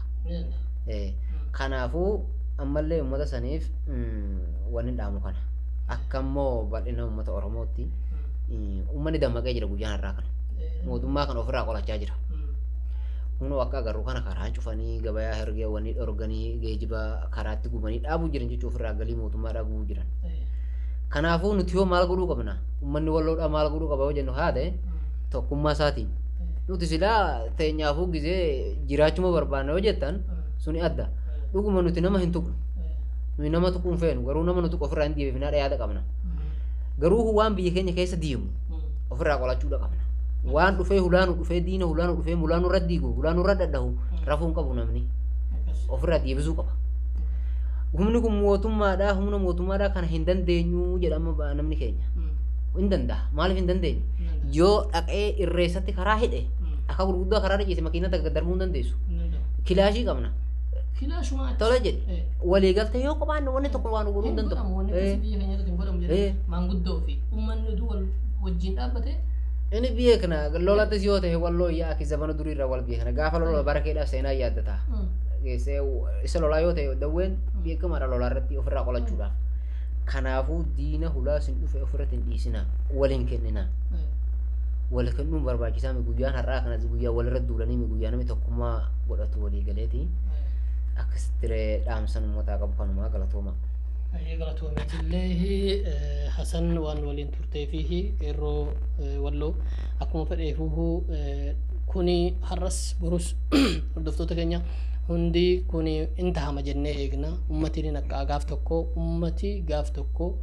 Kanaafuu ammallee uummata saniif wanni dhaamu kana. Akka immoo bal'ina uummata Oromootti uummanni dammaqee jira guyyaan har'aa kana. Mootummaa kana ofirraa qolachaa jira. Kunoo akka agarru kana karaa cufanii gabayaa hergee wanni dhorganii geejiba karaatti gubanii dhaabuu jiran jechuun ofirraa galii mootummaa dhaabuu jiran. Kanaafuu nuti yoo maal godhuu qabna? Uummanni walloodhaa maal godhuu qaba yoo jennu haa ta'e tokkummaa isaatiin. Nuti silaa teenyaafuu gizee jiraachuma barbaanna yoo jettan suni adda. Dhuguma nuti nama hin tuqnu. Nuyi nama tuquu hin feenu garuu nama nu tuqu ofirraa hin deebifnaa yaada qabna. Garuu waan biyya keenya keessa deemu ofirraa qolachuudha qabna. Waan dhufee hulaanu dhufee diina hulaanu dhufee hulaanu irra diigu hulaanu irra dhadhahu rafuu hin qabu namni ofirraa deebisuu qaba. Humni kun mootummaadhaa humna mootummaadhaa kana hin dandeenyu jedhama namni keenya. Hin danda'a maaliif hin dandeenyu? Yoo dhaqee irreessatti karaa hidhe akka gurguddaa karaa dhageesse makiinaa takka darbuu hin dandeessu. Kilaashii qabna. Tola jedhe waliigaltee yoo qabaanne wanni tokko waan godhuu hin danda'u. Wanni akkasii biyya keenya irratti hin godhamu jedhee maanguddoo fi uummanni oduu wajjin dhaabbate. Inni biyya kana lolattis yoo ta'e walloo yaa akki zabana durii irraa wal biyya kana gaafa lola bara keedhaaf seenaa yaaddata. Geessee isa lolaa yoo ta'e dawween beekamaadha lolaa irratti ofirraa qolachuudhaaf. Kanaafuu diina hulaa sin dhufe ofirratti hin dhiisinaa waliin kenninaa. Wal kennuun barbaachisaa mi guyyaan har'aa kanas guyyaa walirra duulanii mi guyyaa namni tokkummaa godhatu walii galeeti. Akkasitti dhaamsan uummataa qabu kanumaa galatooma. Galatoomeetillee Hasan waan waliin turtee fi qeerroo walloo akkuma fedheefuu kuni har'as borus hordoftoota keenya hundi kuni in tahama jennee eegna. Uummatiin akka gaaf tokko uummati gaaf tokko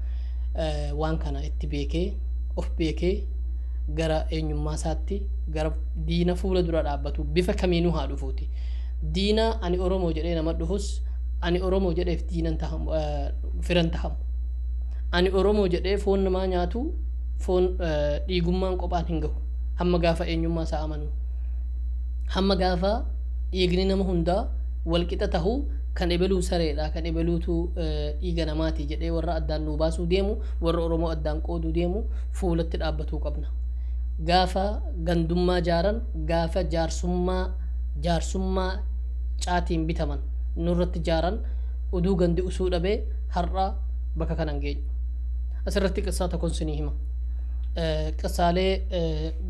waan kana itti beekee of beekee gara eenyummaa isaatti gara diina fuula dura dhaabbatu bifa kamiinuu haa dhufuuti. Diina ani Oromoo jedhee nama dhufus ani Oromoo jedheef diinan tahamu firan tahamu. Ani Oromoo jedhee foon namaa nyaatu foon dhiigummaan qophaan hin gahu. Hamma gaafa eenyummaa isaa amanu. Hamma gaafa dhiigni nama hundaa walqixa tahu kan ebeluu sareedha kan ebeluutu dhiiga namaati jedhee warra addaan nuu baasuu deemu warra Oromoo addaan qooduu deemu fuulatti dhaabbatuu qabna. Gaafa gandummaa jaaran gaafa jaarsummaa caatiin bitaman nurratti jaaran oduu gandi usuu dhabee har'a bakka kanan geenyu. Asirratti qissaa tokkon sinii hima. Qissaalee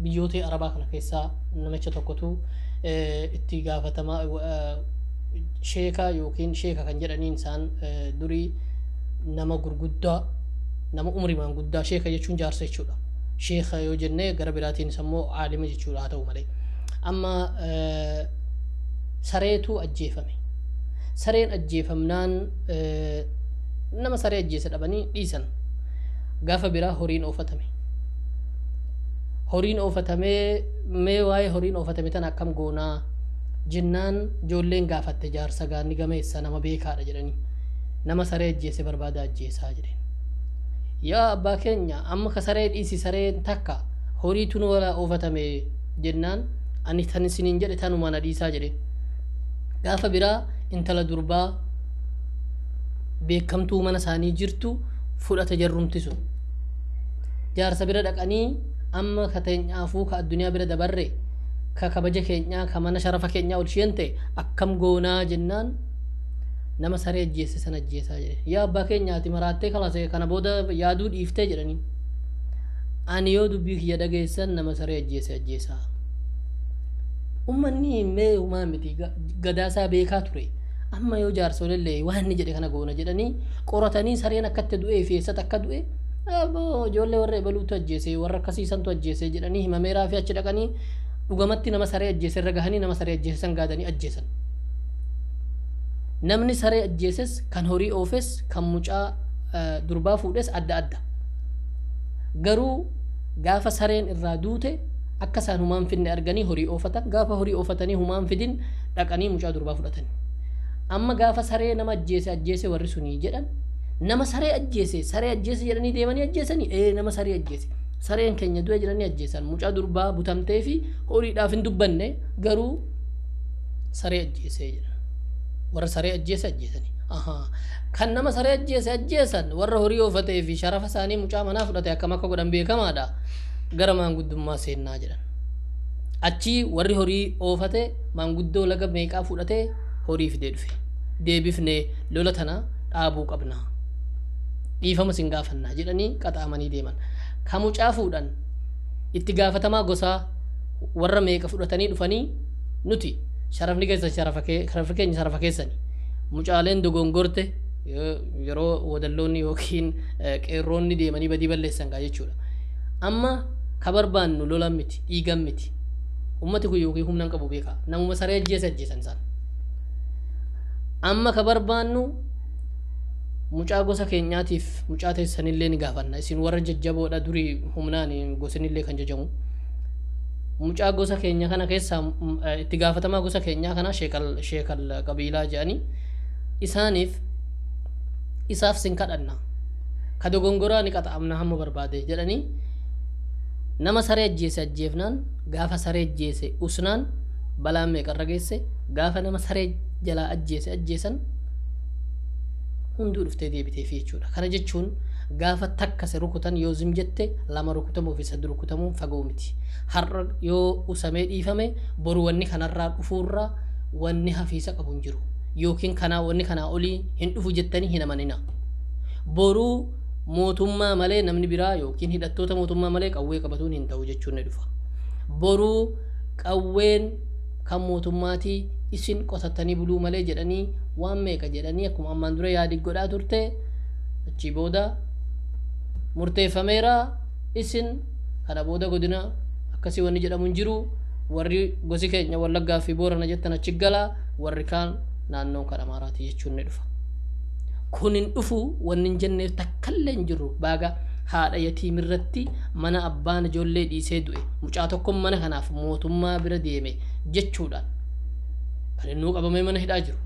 biyyoota Arabaa kana keessaa namicha tokkotu itti gaafatamaa sheeka yookiin sheeka kan jedhaniin isaan durii nama gurguddaa nama umrimaan guddaa sheeka jechuun jaarsa jechuudha. Sheeka yoo jennee gara biraatiin immoo aalima jechuudha haa ta'u malee. Amma sareetu ajjeefame. Sareen ajjeefamnaan nama saree ajjeese dhabanii dhiisan. Gaafa biraa horiin oofatame. Horiin oofatamee mee waa'ee horiin oofatame tana akkam goonaa jennaan ijoolleen gaafatte jaarsa gaanni gameessa nama beekaadha jedhanii nama saree ajjeese barbaada ajjeesaa jedheen. Yaa abbaa keenya amma ka saree dhiisi sareen takka horiitu nu walaa oofatame jennaan ani tan isiniin jedhe tanuma na dhiisaa jedheen. Gaafa biraa intala durbaa beekamtuu mana isaanii jirtu fudhate jarrumti sun. Jaarsa bira dhaqanii amma ka teenyaafuu ka addunyaa bira dabarre ka kabaja keenyaa ka mana sharafa keenyaa ol isheen ta'e akkam goonaa jennaan nama saree ajjeesse sana ajjeesaa jedhe. Yaa abbaa keenyaati maraattee kalaasee kana booda yaaduu dhiiftee jedhanii. Ani yoo dubbii kiyya dhageessan nama saree ajjeese ajjeesaa. Uummanni mee uumaa miti gadaasaa beekaa ture. Amma yoo jaarsolellee waan inni jedhe kana goona jedhanii qoratanii sareen akkatti du'ee fi eessatti akka du'e ijoollee warra ebaluutu ajjeese warra akkasiisantu ajjeese jedhanii himameeraa fi achi dhaqanii dhugamatti nama saree ajjeese irra gahanii nama saree ajjeese san gaadanii ajjeesan. Namni saree ajjeeses kan horii oofes kan mucaa durbaa fuudhes adda adda. Garuu gaafa sareen irraa duute akka isaan humaan fidne arganii horii oofatan gaafa horii oofatanii humaan fidin dhaqanii mucaa durbaa fudhatan. Amma gaafa saree nama ajjeese ajjeese warri sunii jedhan nama saree ajjeese saree ajjeese jedhanii deemanii ajjeesanii nama saree ajjeese sareen keenya du'e jedhanii ajjeesan mucaa durbaa butamtee fi horiidhaaf hin dubbanne garuu saree ajjeese jedhan warra saree ajjeese ajjeesanii. Kan nama saree ajjeese ajjeesan warra horii oofatee fi sharafa isaanii mucaa manaa fudhate akkam akka godhan beekamaadha gara maanguddummaa seennaa jedhan. Achi warri horii oofate maanguddoo laga meeqaa fudhatee horii fidee dhufe. Deebifnee lola tana dhaabuu qabna. Dhiifama sin gaafannaa jedhanii qaxaamanii deeman. Kan mucaa fuudhan itti gaafatamaa gosaa warra meeqa fudhatanii dhufanii nuti sharafni keessa sharafa keenya sharafa keessani. Mucaaleen dogongorte yeroo wadalloonni yookiin qeerroonni deemanii badii balleessan gaa jechuudha. Amma ka barbaannu lolan miti dhiigan miti. Ummati kun yookiin humna hin qabu beekaa. Namuma saree ajjeese ajjeesan isaan. Amma ka barbaannu mucaa gosa keenyaatiif mucaa teessanillee ni gaafanna. Isin warra jajjaboodha durii humnaan gosinillee kan jajamu. Mucaa gosa keenya kana keessaa itti gaafatamaa gosa keenyaa kana sheekal qabiilaa jedhanii isaaniif isaaf sin kadhanna. Ka dogongoraa ni qaxa'amna hamma barbaade jedhanii nama saree ajjeese ajjeefnaan gaafa saree ajjeese usnaan balaan meeqarra geesse gaafa nama saree jalaa ajjeese ajjeesan hunduu dhuftee deebiteefi jechuudha. Kana jechuun gaafa takka se rukutan yoo zim jette lama rukutamuu fi sadi rukutamuun fagoo miti. Har'a yoo usamee dhiifame boru wanni kanarraa dhufuurraa wanni hafiisa qabu hin jiru. Yookiin kanaa wanni kanaa olii hin dhufu jettanii hin amanina. Boruu mootummaa malee namni biraa yookiin hidhattoota mootummaa malee qawwee qabatuun hin ta'u jechuun ni dhufa. Boruu qawween kan mootummaatii isin qotattanii buluu malee jedhanii waan meeqa jedhanii akkuma ammaan dura yaadi godhaa turte achi booda murteeffameera isin kana booda godina akkasii wanni jedhamu hin jiru warri gosi keenya Wallaggaa fi Boorana jettan achi gala warri kaan naannoon kan Amaaraati jechuun ni dhufa. Kun hin dhufu wanni hin jenneef takkallee hin jiru baaga haadha yatiimirratti mana abbaan ijoollee dhiisee du'e mucaa tokko mana kanaaf mootummaa bira deeme jechuudhaan kan inni qabamee mana hidhaa jiru.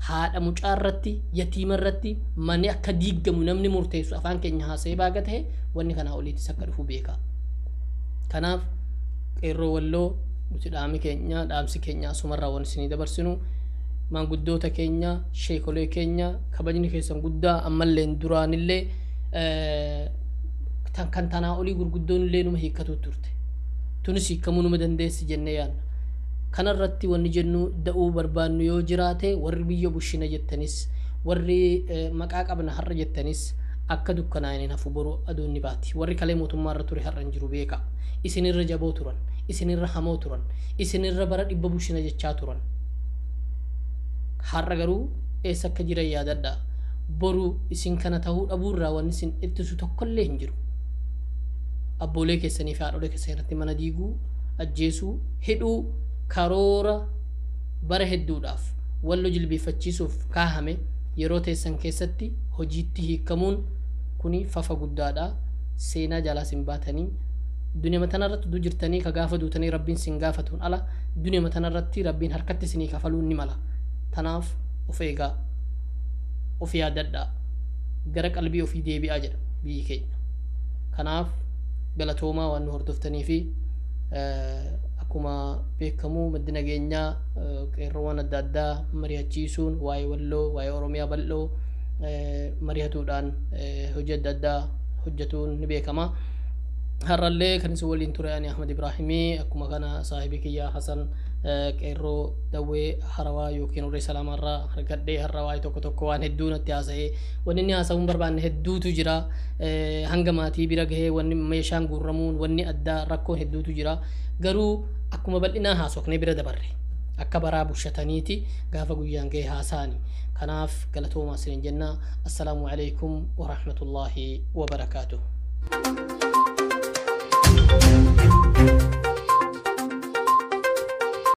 Haadha mucaarratti yatiimarratti manni akka diigamu namni murteessu afaan keenya haasa'ee baaga ta'e wanni kanaa oliittis akka dhufu beeka. Kanaaf qeerroo walloo nuti dhaamsi keenya dhaamsi keenya asumarraa waan isinii dabarsinu maanguddoota keenya sheekolee keenya kabajni keessan guddaa ammallee duraanillee kan tanaa olii gurguddoon illee numa hiikkatu turte. Tunis hiikamuu numa dandeessi jennee yaadna. Kanarratti wanni jennu da'uu barbaannu yoo jiraate warri biyya bushina jettanis warri maqaa qabna har'a jettanis akka dukkanaa'in hin hafu boru aduun ni baati. Warri kalee mootummaa irra ture har'a hin jiru beeka. Isinirra jaboo turan, isinirra hamoo turan, isinirra bara dhibba bushina jechaa turan. Har'a garuu eessa akka jiran yaadadha. Boru isin kana ta'uu dhabuurraa wanni isin ittisu tokkollee hin jiru. Abboolee keessanii fi haadholee keessan irratti mana diiguu, ajjeesuu, hidhuu karoora bara hedduudhaaf wallo jilbeeffachiisuuf kaahame yeroo teessan keessatti hojiitti hiikamuun kuni fafa guddaadha. Seenaa jalaas hin baatanii duniyaa tanarratti utuu jirtanii ka gaafa duutanii rabbiin sin gaafatuun ala duniyaa tanarratti rabbiin harkatti isinii kafaluun ni mala. Tanaaf of eegaa, of yaadadhaa, gara qalbii ofii deebi'aa jedha biyyi keenya. Kanaaf galatoomaa waan nu hordoftanii fi akkuma beekamu maddi nageenyaa qeerroowwan adda addaa mari'achiisuun waa'ee walloo waa'ee Oromiyaa bal'oo mari'atuudhaan hojii adda addaa hojjetuun ni beekama. Har'allee kan isin waliin ture ani Ahmad Ibraahimii akkuma kana saahibii kiyyaa Hasan qeerroo Dawwee Harawaa yookiin Urree Salaamaarraa argadhee har'a waa'ee tokko tokko waan hedduu natti haasa'ee wanni inni haasa'uu hin barbaanne hedduutu jira. Hanga maatii bira gahee wanni meeshaan guurramuun wanni addaa rakkoon hedduutu jira. Garuu akkuma bal'inaa haasofnee bira dabarre akka baraa bushataniiti gaafa guyyaan gahee haasa'ani. Kanaaf galatoomaa isiniin jenna. Assalaamu alaikum wa rahmatullaahi wa barakaatuh.